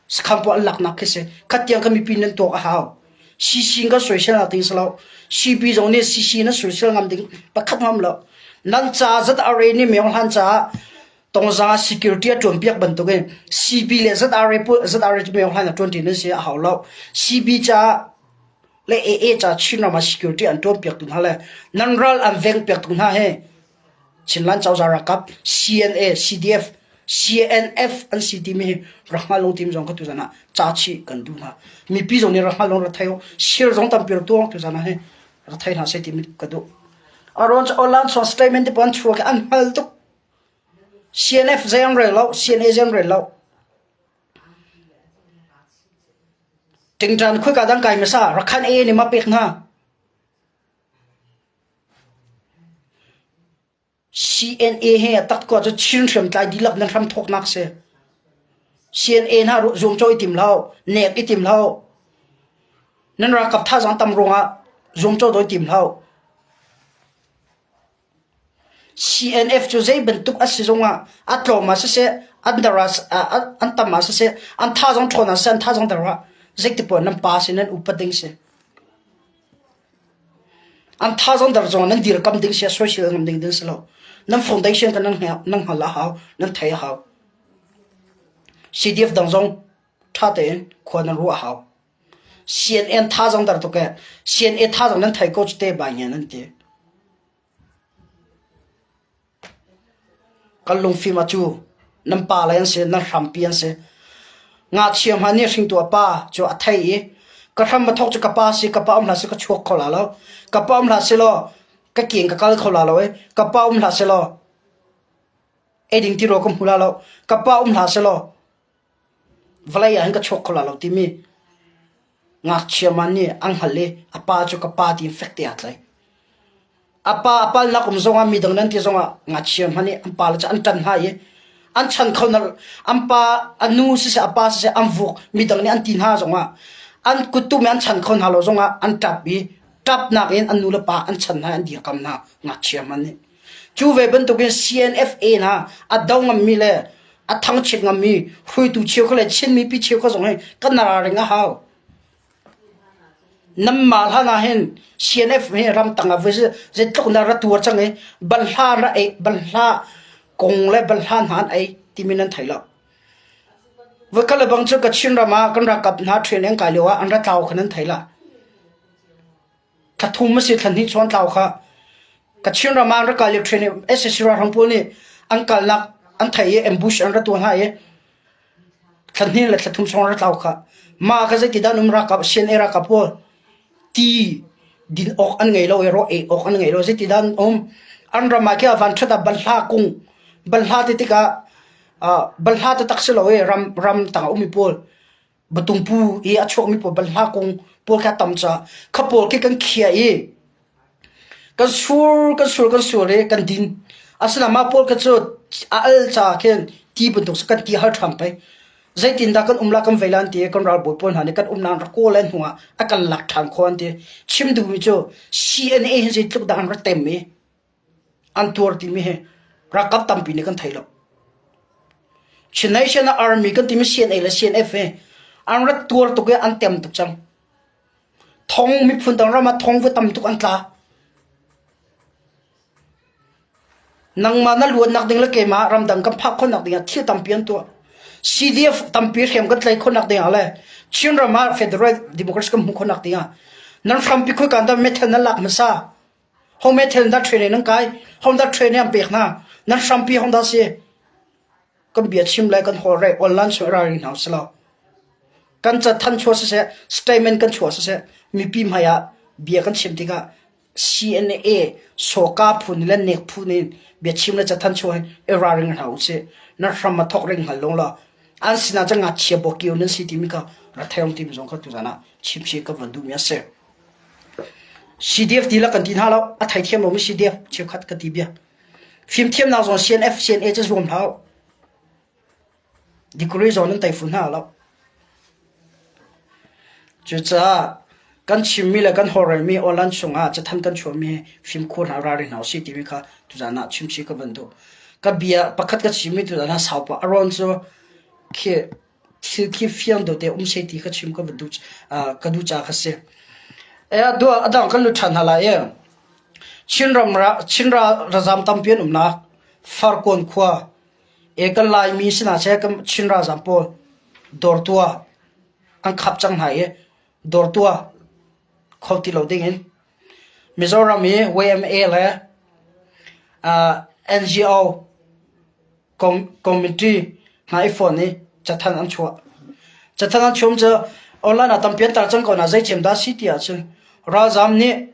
[SPEAKER 1] sakhan pawl an laknak khi si. Khat tiang kha mipi nan tuak a hau. CC kan soisel nak ding si lo. CB zong nih CC na soisel ngam ding pakhat ngam lo. Nan ca ZRA nih Myo Hlan caah Tongza security a ṭuan piak bantukin CB le ZRA ZRA cu Myo Hlan a ṭuan ṭi nan si a hau lo. CB caah le AA ca Chin ram ah security an ṭuan piak tu hna le nan ral an veng piak tu hna hi Chinland cozah ralkap CNA, CDF, CNF an si timi hi rak hngal lo tim zong ka tuzan ah ca chih kan duh hna. Mipi zong nih rak hngal lo rak thei share zong tampi rak tuang tuzan ah hi rak thei hna seh timi ka duh. Aron online song statement te pon chuak an hngal tuk. CNF zei an rel lo, CNA zei an rel lo. Tingṭan khuika dang kai hmasa Rakhan A nih ma pek hna. CNA he a tak ko cu Chin hriamtlai dihlak nan hram thawknak si. CNA hna zuamcawh i tim hlah, nek i tim hlah. Nan ralkap thazaang tam ruangah zuamcawh dawi tim hlah. CNF cu zei bantuk a si zongah a tlawm ah siseh, an dar ah an tam ah siseh, an thazaang ṭhawn ah siseh, an thazaang dar ah zeitipoah nan pa sin nan upat ding si. An thazaang dar zongah nan dirkam ding si, soisel ngam ding ding si lo. Nan foundation kha nan nan hngal a hau, nan thei a hau. CDF dang zong ṭha tein khua nan ruah a hau. CNN thazaang dar tuk ee. CNA thazaang nan thei ko cu te bai nge nan ti. Kan lungfim a cu nan pa le an si, nan hrampi an si. Ngakchia hmanh nih hringtu a pa cu a thei i ka hram a thawk cu ka pa si, ka pa um hlah seh ka chuak kho la lo. Ka pa um hlah seh law ka keng ka kal kho la lo i ka pa um hlah seh law eiding ti rawl ka hmu la lo. Ka pa um hlah seh law Vawlei ah hin ka chuak kho lai lo timi ngakchia man nih an hngalh i a pa cu ka pa tiin fek te aa tlaih. A pa a palnak um zongah midang nan ti zongah ngakchia hmanh nih an pale cu an ṭan hna i an chan kho na an pa a nu siseh a pa siseh an vuk midang nih an ti hna zongah an kuttum i an chan kho hna lo zongah an ṭap i ṭapnak in an nu le pa an chan hna i an dirkam hna ngakchia hmanh nih. Cu ve bantukin CNFA hna a do ngammi le a thangchiat ngammi hruaitu cheukhat le Chin mipi cheukhat zong hi kan ralring a hau. Nanmah hlan ah hin CNF hi ramtang ah zeitluk na ra tuar cang i banhla ra ei banhla kong le banhla hna an ei timi nan thei lo. Voikhat le bang cu Kachin ram ah kan ralkap hna training kai lio ah an ra tlau kha nan thei la. Thla thum a si thla hnih chuan tlau kha Kachin ram ah an rak kal i training sac ralhrang pawl nih an kalnak an theih i ambush an ra tuah hna i thla hnih le thla thum sawng an ra tlau kha. Mah kha zeitidah an um ralkap CNA ralkap pawl ti din awk an ngei lo i raw ei awk an ngei lo zeitidah an um an ram ah khian vanṭhat ah banhla kung banhla ti tikah banhla taktak si lo i ram ram tang a ummi pawl Batungpu i a chuakmi pawl banhla kung pawl kha tam caah kha pawl khi kan khiah i kan sur kan sur kan sur i kan din. Asinain mah pawl kha cu a al caah khin ti bantuk kan ti hal ṭham pei. Zeitindah kan um la kan vei la an ti i kan ralbawi pawl hna nih kan umnak an rak kawl le hnuah a kan lak ṭhan khawh an ti. Chim duhmi cu CNA hi zeitluk dah an rak tem i an tuar timi hi ralkap tampi nih kan thei lo. Chin Nation ah army kan timi CNA le CNF hi an rat tuar tuk i an tem tuk cang. Thong miphun dang ram ah thong va tam tuk an tla. Nangmah na luatnak ding le keimah ramdang kan phak khawhnak ding ah thil tampi an tuah. CDF tampi hriam kan tlaih khawhnak ding ah le Chinram ah Federal Democracy kan hmuh khawhnak ding ah nan hrampi khuikan dah methel nan lak hmasa. Ho methel dah training nan kai? Ho dah training an pek hna? Nan hrampi hong dah si? Kan bia chim le kan hawl re online chung ralring hna usih Kan cathanh chuah siseh, statement kan chuah siseh, mipi hmai ah bia kan chim tikah CNA soka phu nih le nek phu nih biachim le cathanh chuah hi i ralring hna usih. Na hram a thawk ring hngal lo law an sinah cun ngakchia bawkio nan si timi kha ra theong timi zong kha tuzan ah chim si ka van duhmi a si. CDF ti la kan ti hna lo a theithiam lomi CDF cheukhat ka ti bia. Fimthiamnak zong CNF CNA cu zuam hlah u. Degree zong nan tei fu hna lo. Cucaah kan chimmi le kan holhrelmi aw-lan chungah cathanh kan chuahmi fimkhur hna ralring hna usih timi kha tuzaan ah chimchih ka van duh. Ka bia pakhat ka chimmi tuzaan ah saupa a rawn cu khi thil khi fiang deuh te um seh ti kha chim ka van duh ka duh caah kha si. E dua adang kan lut ṭhan hna lai i Chinram ra Chin ra razam tampi an umnak Farkawn khua E kan Laimi sinah seh kan Chin ralzaam pawl dawr tuah an khap cang hna i dawr tuah kho ti lo dingin Mizoram i YMA le uh, NGO committee hna i fon i cathanh an chuah. Cathanh an chuam cu online ah tampi an tar cang ko na zeicem dah si ti ahcun ralzaam nih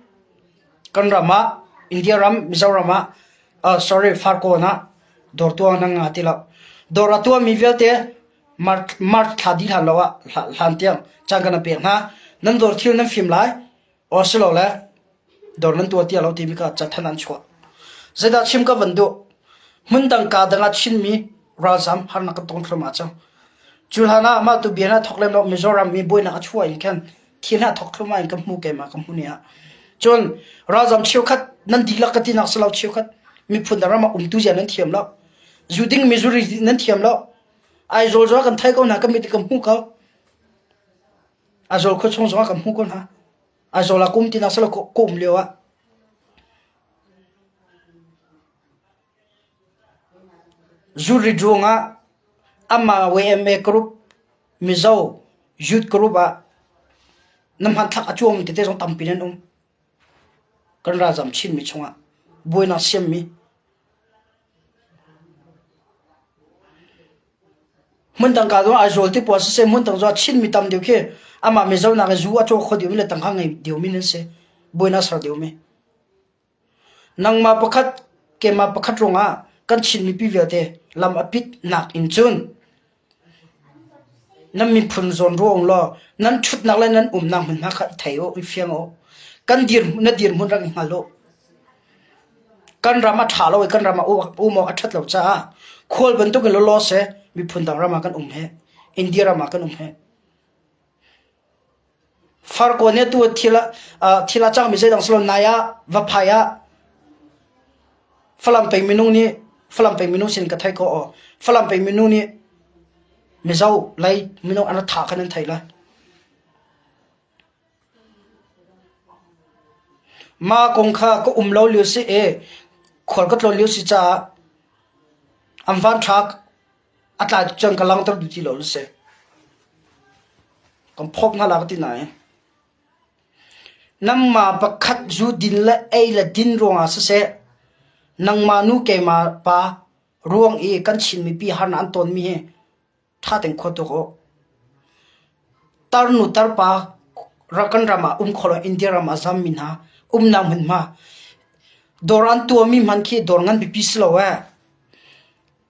[SPEAKER 1] kan ram ah India ram Mizoram ah uh, sorry Farkawn ah dawr tuah nan nga ti lo. Dawr a tuahmi vialte March, March thla dih hlan lo ah hlan tiang caan kan pek hna. Nan dawr thil nan fim lai or silole dawr nan tuah tiah lo timi kha cathanh an chuah. Zeidah chim ka van duh? Hmundang ka dang ah Chinmi ralzam harnak kan tong thluahmah cang. Cu hlan ah mah tu bia na thok lem lo Mizoram mi buainak a chuah in khan thil hna thok thluahmah in ka hmu keimah ka hmu ni ah. Cun ralzam cheukhat nan dihlak ka tinak si lo cheukhat miphun dang ram ah umtu zia nan thiam lo. Zu ding mizuri nan thiam lo. Aizawl zong ah kan thei ko hna kan mit kan hmu ko. Aizawl khua chung zong ah kan hmu ko hna. Aizawl ah kum tinak si lo ka um lio ah. Zuri ruangah amah YMA group Mizo youth group ah na hmanthlak a cuangmi tete zong tampi nan um. Kan ralzam Chinmi chungah buainak siammi hmundang ka zong Aizawl ti pawl siseh hmundang zong Chinmi tam deuh khi amah Mizo nak in zu a caw kho deuhmi le tangka ngei deuhmi nan si. Buainak ser deuhmi. Nangmah pakhat keimah pakhat ruangah kan Chin mipi vialte lam a pit nak in cun nan miphun zawn ruah law nan ṭhutnak le nan umnak hmunhma kha i thei u, i fiang u. Kan dir na dirhmun rak i hngal u. Kan ram a ṭha lo i kan ram ah um awk a ṭhat lo caah khual bantuk in lawlaw seh miphun dang ram ah kan um he India ram ah kan um he Farkawn nih atu thil thil a cangmi zeidang si lo nai ah vaphai ah Falam peng minung nih Falam peng minung sin ka theih khawh aw. Falam peng minung nih Mizo lei minung an ra thah kha nan theih lai. Mah kong kha ka um lo lio si i khual ka tlawn lio si caah an van thlak A tlai tuk cun ka langhter duh ti lo na si. Kan phawk hna la ka ti nain. Nangmah pakhat zu din le ei le din ruangah siseh, nangmah nu keimah pa ruang i kan Chin mipi harnak an tawnmi hi ṭha tein khua tuk u. Tarnu tarpa kan ram ah um kho lo India ram ah zammi hna umnak hmunhma dawr an tuahmi hmanh khi dawr ngan pipi si lo ee.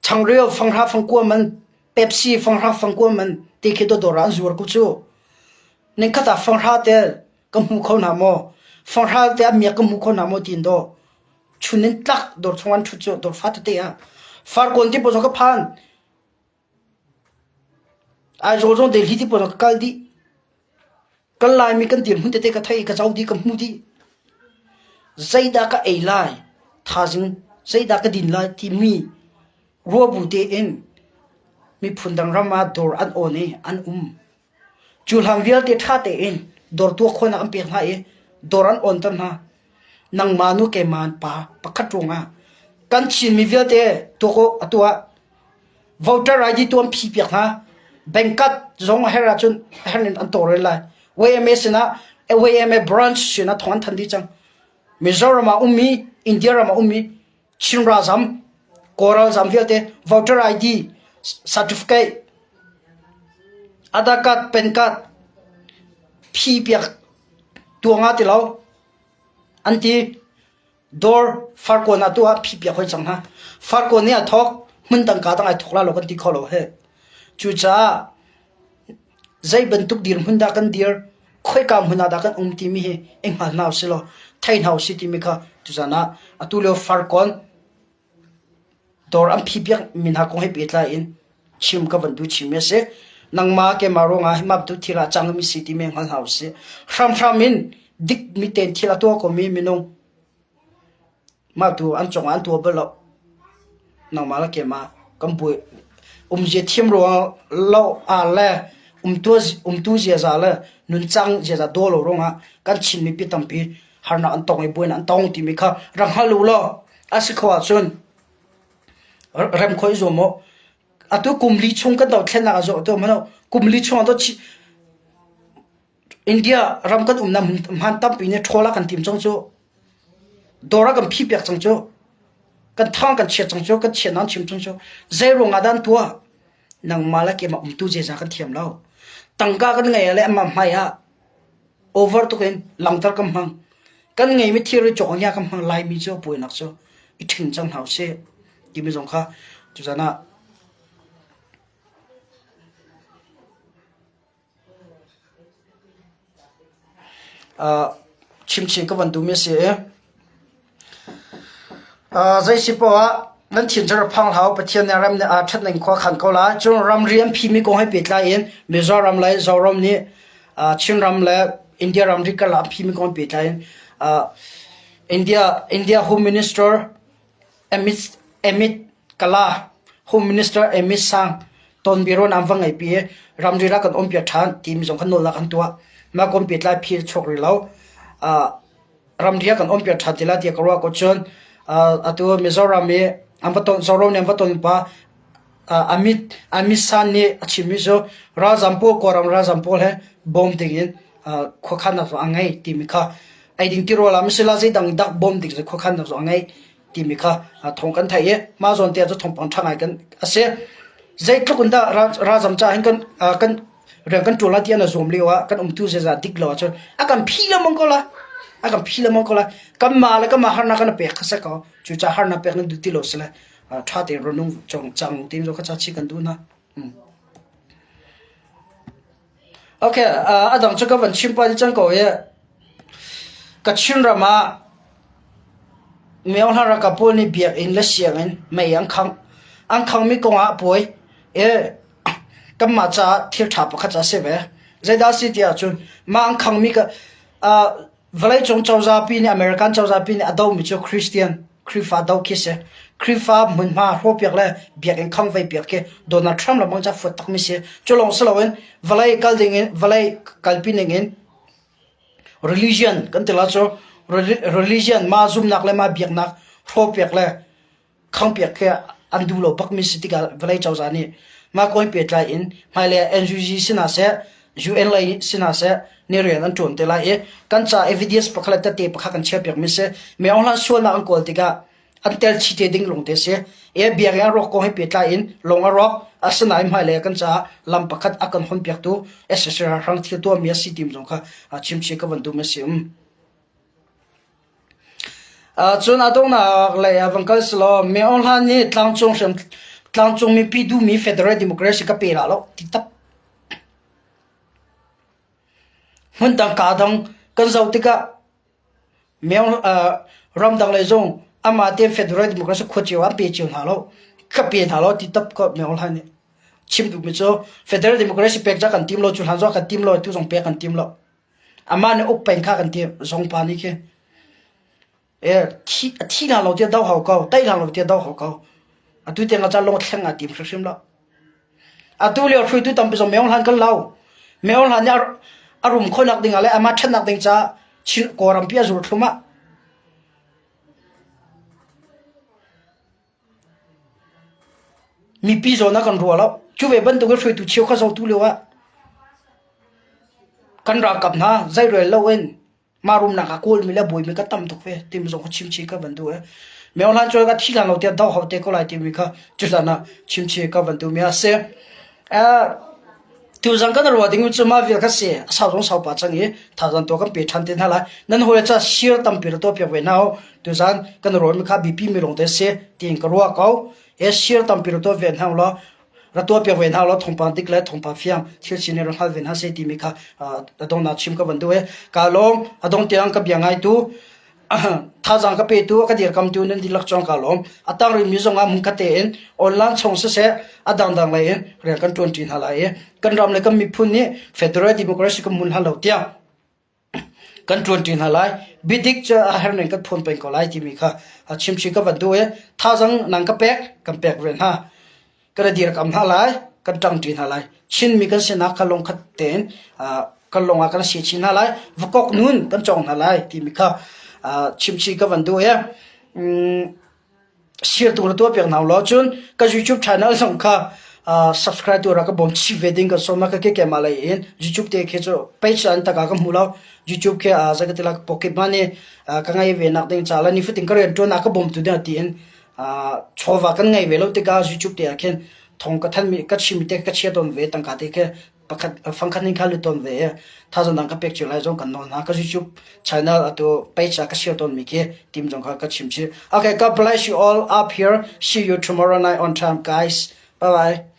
[SPEAKER 1] Changreu fanghra fangkua man, Pepsi fanghra fangkua man ti khi dawdawr ah an zuar ko cu. Ningkhat ah fanghra te ka hmu kho hna maw? Fanghra te a miak ka hmu kho hna maw tiin daw chun in tlak dawr chung an ṭhut cu dawr fa tete ah. Farkawn ti pawl zong ka phan. Aizawl zong Delhi ti pawl zong ka kal dih. Kan Laimi kan dirhmun tete ka thei, ka co dih, ka hmu dih. Zeidah ka ei lai, thazing zeidah ka din lai timi ruahbu tein. miphun dang ram ah dawr an awn i an um. Cu hlang vialte ṭha tein dawr tuah khawhnak an pek hna i dawr an awnter hna. Nangmah nu keimah pa pakhat ruangah kan Chinmi vialte tuak awk atu ah voter ID tu an phi piak hna. Bank card zong a herh ahcun a herh in an tawlrel lai. YMA sinah YMA branch sinah thawng an thanh dih cang. Mizoram ah ummi, India ram ah ummi Chin ralzam, Kawl ralzam vialte voter ID, certificate, Aadhaar card, PAN card phi piak tuang ah ti lo an ti. Dawr farkawn ah tu ah phi piak hoi cang hna. Farkawn nih a thawk, hmun dang ka dang ai thawk la lo kan ti kho lo he. Cucaah Zei bantuk dirhmun dah kan dir, khoika hmun ah dah kan um timi hi i hngal hna usih law thei hna usih timi kha tuzan ah atu lio farkawn dawr an phipiak mi hna kong he pehtlai in chim ka van duh chimmi a si. Nangmah keimah ruangah hi mah bantuk thil ah a cangmi si timi hngal hna usih. Hramhram in dikmi tein thil a tuah komi minung Mah tu an cungah an tuah bal lo. Nangmah le keimah kan buai umzia thiam ruang lo ah le umtu umtu ziaza le nuncang ziaza daw lo ruangah kan Chin mipi tampi harnak an tong i buainak an tong timi kha rak hngal u law a si kho ahcun rem khawh i zuam u. Atu kum li chung kan dothlennak a zawh tu mano kum li chung ah India ram kan umnak hman tampi nih ṭhawl a kan tim cang cu. Dawr a kan phihpiak cang cu. Kan thang kan chiat cang cu. Kan chiatnak an chim cang cu. Zei ruang ah dah an tuah? Nangmah le keimah umtu ziaza kan thiam lo. Tangka kan ngei ah le amah hmai ah over tuk in langter kan hmang. Kan ngeimi thilri cawk ah kan hmang Laimi cu puainak cu i ṭhing cang hna usih timi zong kha tuzan ah Chimchin ka van duhmi a si i zei si poah ah nan thin cu rak phang hlah u. Pathian nih ram nih aa ṭhatning khua a khan ko lai. Cun ramri an phimi kong he pehtlai in Mizoram le Zoram nih Chinram le India ramri karlak an phimi kong he pehtlai in India India Home Minister Amit, Amit Kala, Home Minister Amit Sang tonbiaruahnak an va ngeihpi i ramri rak kan umpiak ṭhan timi zong kha nawlnak an tuah. Mah kong pehtlai phi a chuak rih lo. Uh, ramri ah kan umpiak ṭhan ti lai tiah ka ruah ko cun uh, atu Mizoram i an va ton Zoram nih an va ton pa uh, Amit Amit San nih a chimmi cu ralzam pawl Kawlram ralzam pawl he bawm ding in uh, khuakhannak zong a ngei timi kha eiding tirawl ah masila zeidang dak bawm ding khuakhannak zong a ngei timi kha thawng kan theih i mah zawn te cu thawngpang ṭha ngai kan a si. Zeitluk in dah ralzam ca hin kan kan rian kan ṭuan lai ti an zuam lio ah kan umtu ziaza dik lo ahcun a kan phi lengmang ko lai. A kan phi lengmang ko lai. Kanmah le kanmah harnak kan pek kha si ko. Cucaah harnak pek nan duh ti lo si le ṭha tein runung cang ti kha ca chi kan duh hna. Okay, a dang cu ka van chim pah cang ko i Kachin ram ah Myohla ralkap pawl nih biakinn le sianginn mei an khangh. An khanghmi kong ah puai i kanmah caah thil ṭha pakhat a si ve. Zeidah a si ti ahcun mah an khanghmi ka vawleicung cozah pi nih American cozah pi nih a domi cu Christian Khrihfa do khi si. Khrihfa hmunhma hrawhpiak le biakinn khang vei piak khi Donald Trump lengmang cu a fuat takmi si. Cu lawng si loin vawlei kal ding in vawlei kalpi ning in religion kan ti la cu religion mah zumnak le mah biaknak hrawhpiak le khangpiak khi an duh lo bakmi si tikah vawlei cozah nih mah kong pehtlai in hmailei ah NUG sinah seh UN lei sinah seh ni rian an ṭuan te lai i kan ca evidence pakhat le tete pakhat kan chiahpiakmi si mi Aung Hlan sualnak an kawl tikah an tel chih te ding lawng te si e biakinn a rawk kong he pehtlai in lawng a rawk asinain hmailei kan caah lam pakhat a kan honpiaktu SSR ralhrang thil tuahmi a si tim zong kha chimchih ka van duhmi a si um. Cun a donghnak lei ah van kal selaw Mi Aung Hlan nih tlangcung hriam tlangcung mipi duhmi federal democracy ka pe la lo ti tak. Hmundang kaa dang kan zoh tikah Mi Aung ramdang lei zong amah tein federal democracy khua cio an pe cio hna lo. Ka pe hna lo ti tap ko Mi Aung Hlan nih. Chim duhmi cu federal democracy pek ca kan tim lo cu hlan zong kan tim lo tu zong pek kan tim lo. Amah nih uk peng kha kan ti zongpa nih khi e thi a thi hna lo tiah do hau ko, tei hna lo tiah do hau ko. Atu tiang ah cun lung thleng aa tim hrimhrim lo. Atu lio hruaitu tampi zong Myo Hlan kan lo. Myo Hlan nih a rum khawhnak ding ah le amah ṭhatnak ding caah Chin Kawlrampi a zul thlum ah Mipi zawn ah kan ruah lo. Cu ve bantuk in hruaitu cheukhat zong tu lio ah kan ralkap hna zeirel loin mah rumnak ah kawlmi le buaimi kan tam tuk ve timi zong kha chimchih ka van duh. Myo hlan cu ka thi hlan lo tiah doh hau te ko lai timi kha cuhlan ah chimchih ka van duhmi a si. Tuzan kan ruah ding cu mah vial kha si. A sau zong sau pah cang i thazaang tuah kan pe ṭhan te hna lai. Nan hawi le ca share tampi ra tuah piak ve hna u. Tuzan kan ruahmi kha biapi mi lawng te si tiin ka ruah ko. He share tampi ra tuah ve hna u law ra tuah piak ve hna u law thawngpang dik le thawngpang fiang thil sining ra hngal ve hna seh timi kha a donghnak chim ka van duh i ka lawm. A dong tiang ka bia ngaitu Thazaang ka petu, a ka dirkamtu nan dihlak cungah kaa lawm. A tang rihmi zongah hmunkhat tein online chung siseh a dangdang lei in rian kan ṭuanṭi hna lai i kan ram le kan miphun nih federal democracy kan hmun hna lo tiang kan ṭuanṭi hna lai. Biadik cu a herh ning kan phuan peng ko lai timi kha chimchih ka van duh i thazaang nan ka pek, kan pek ve hna. Kan i dirkam hna lai, kan ṭangṭi hna lai. Chinmi kan sinak kha lungkhat tein kan lung ah kan si chin hna lai. Vakok nun kan cawng hna lai timi kha chimchih ka van duh i sirtu na tuah piak hna law cun ka YouTube channel zong kha subscribe tu rak ka bawm chih ve ding kan sawm ka ke kemah lei in YouTube te khi cu page an taka ka hmu lo YouTube khi zei ka ti la pocket money ka ngei ve nak ding ca la nifatin ka rian ṭuan ah ka bawm tu ding tiin Chawva kan ngei ve lo tikah YouTube te ah khin thong ka thanmi ka chimmi te ka chia tawn ve tangka te khi pakhat fangkhat ning kha lut tawn ve i thazaang dang ka pek cio lai zong kan nawl hna ka YouTube channel atu page ah ka share tawnmi khi team zong kha ka chim chih. Okay, God bless you all up here. See you tomorrow night on time, guys. Bye bye.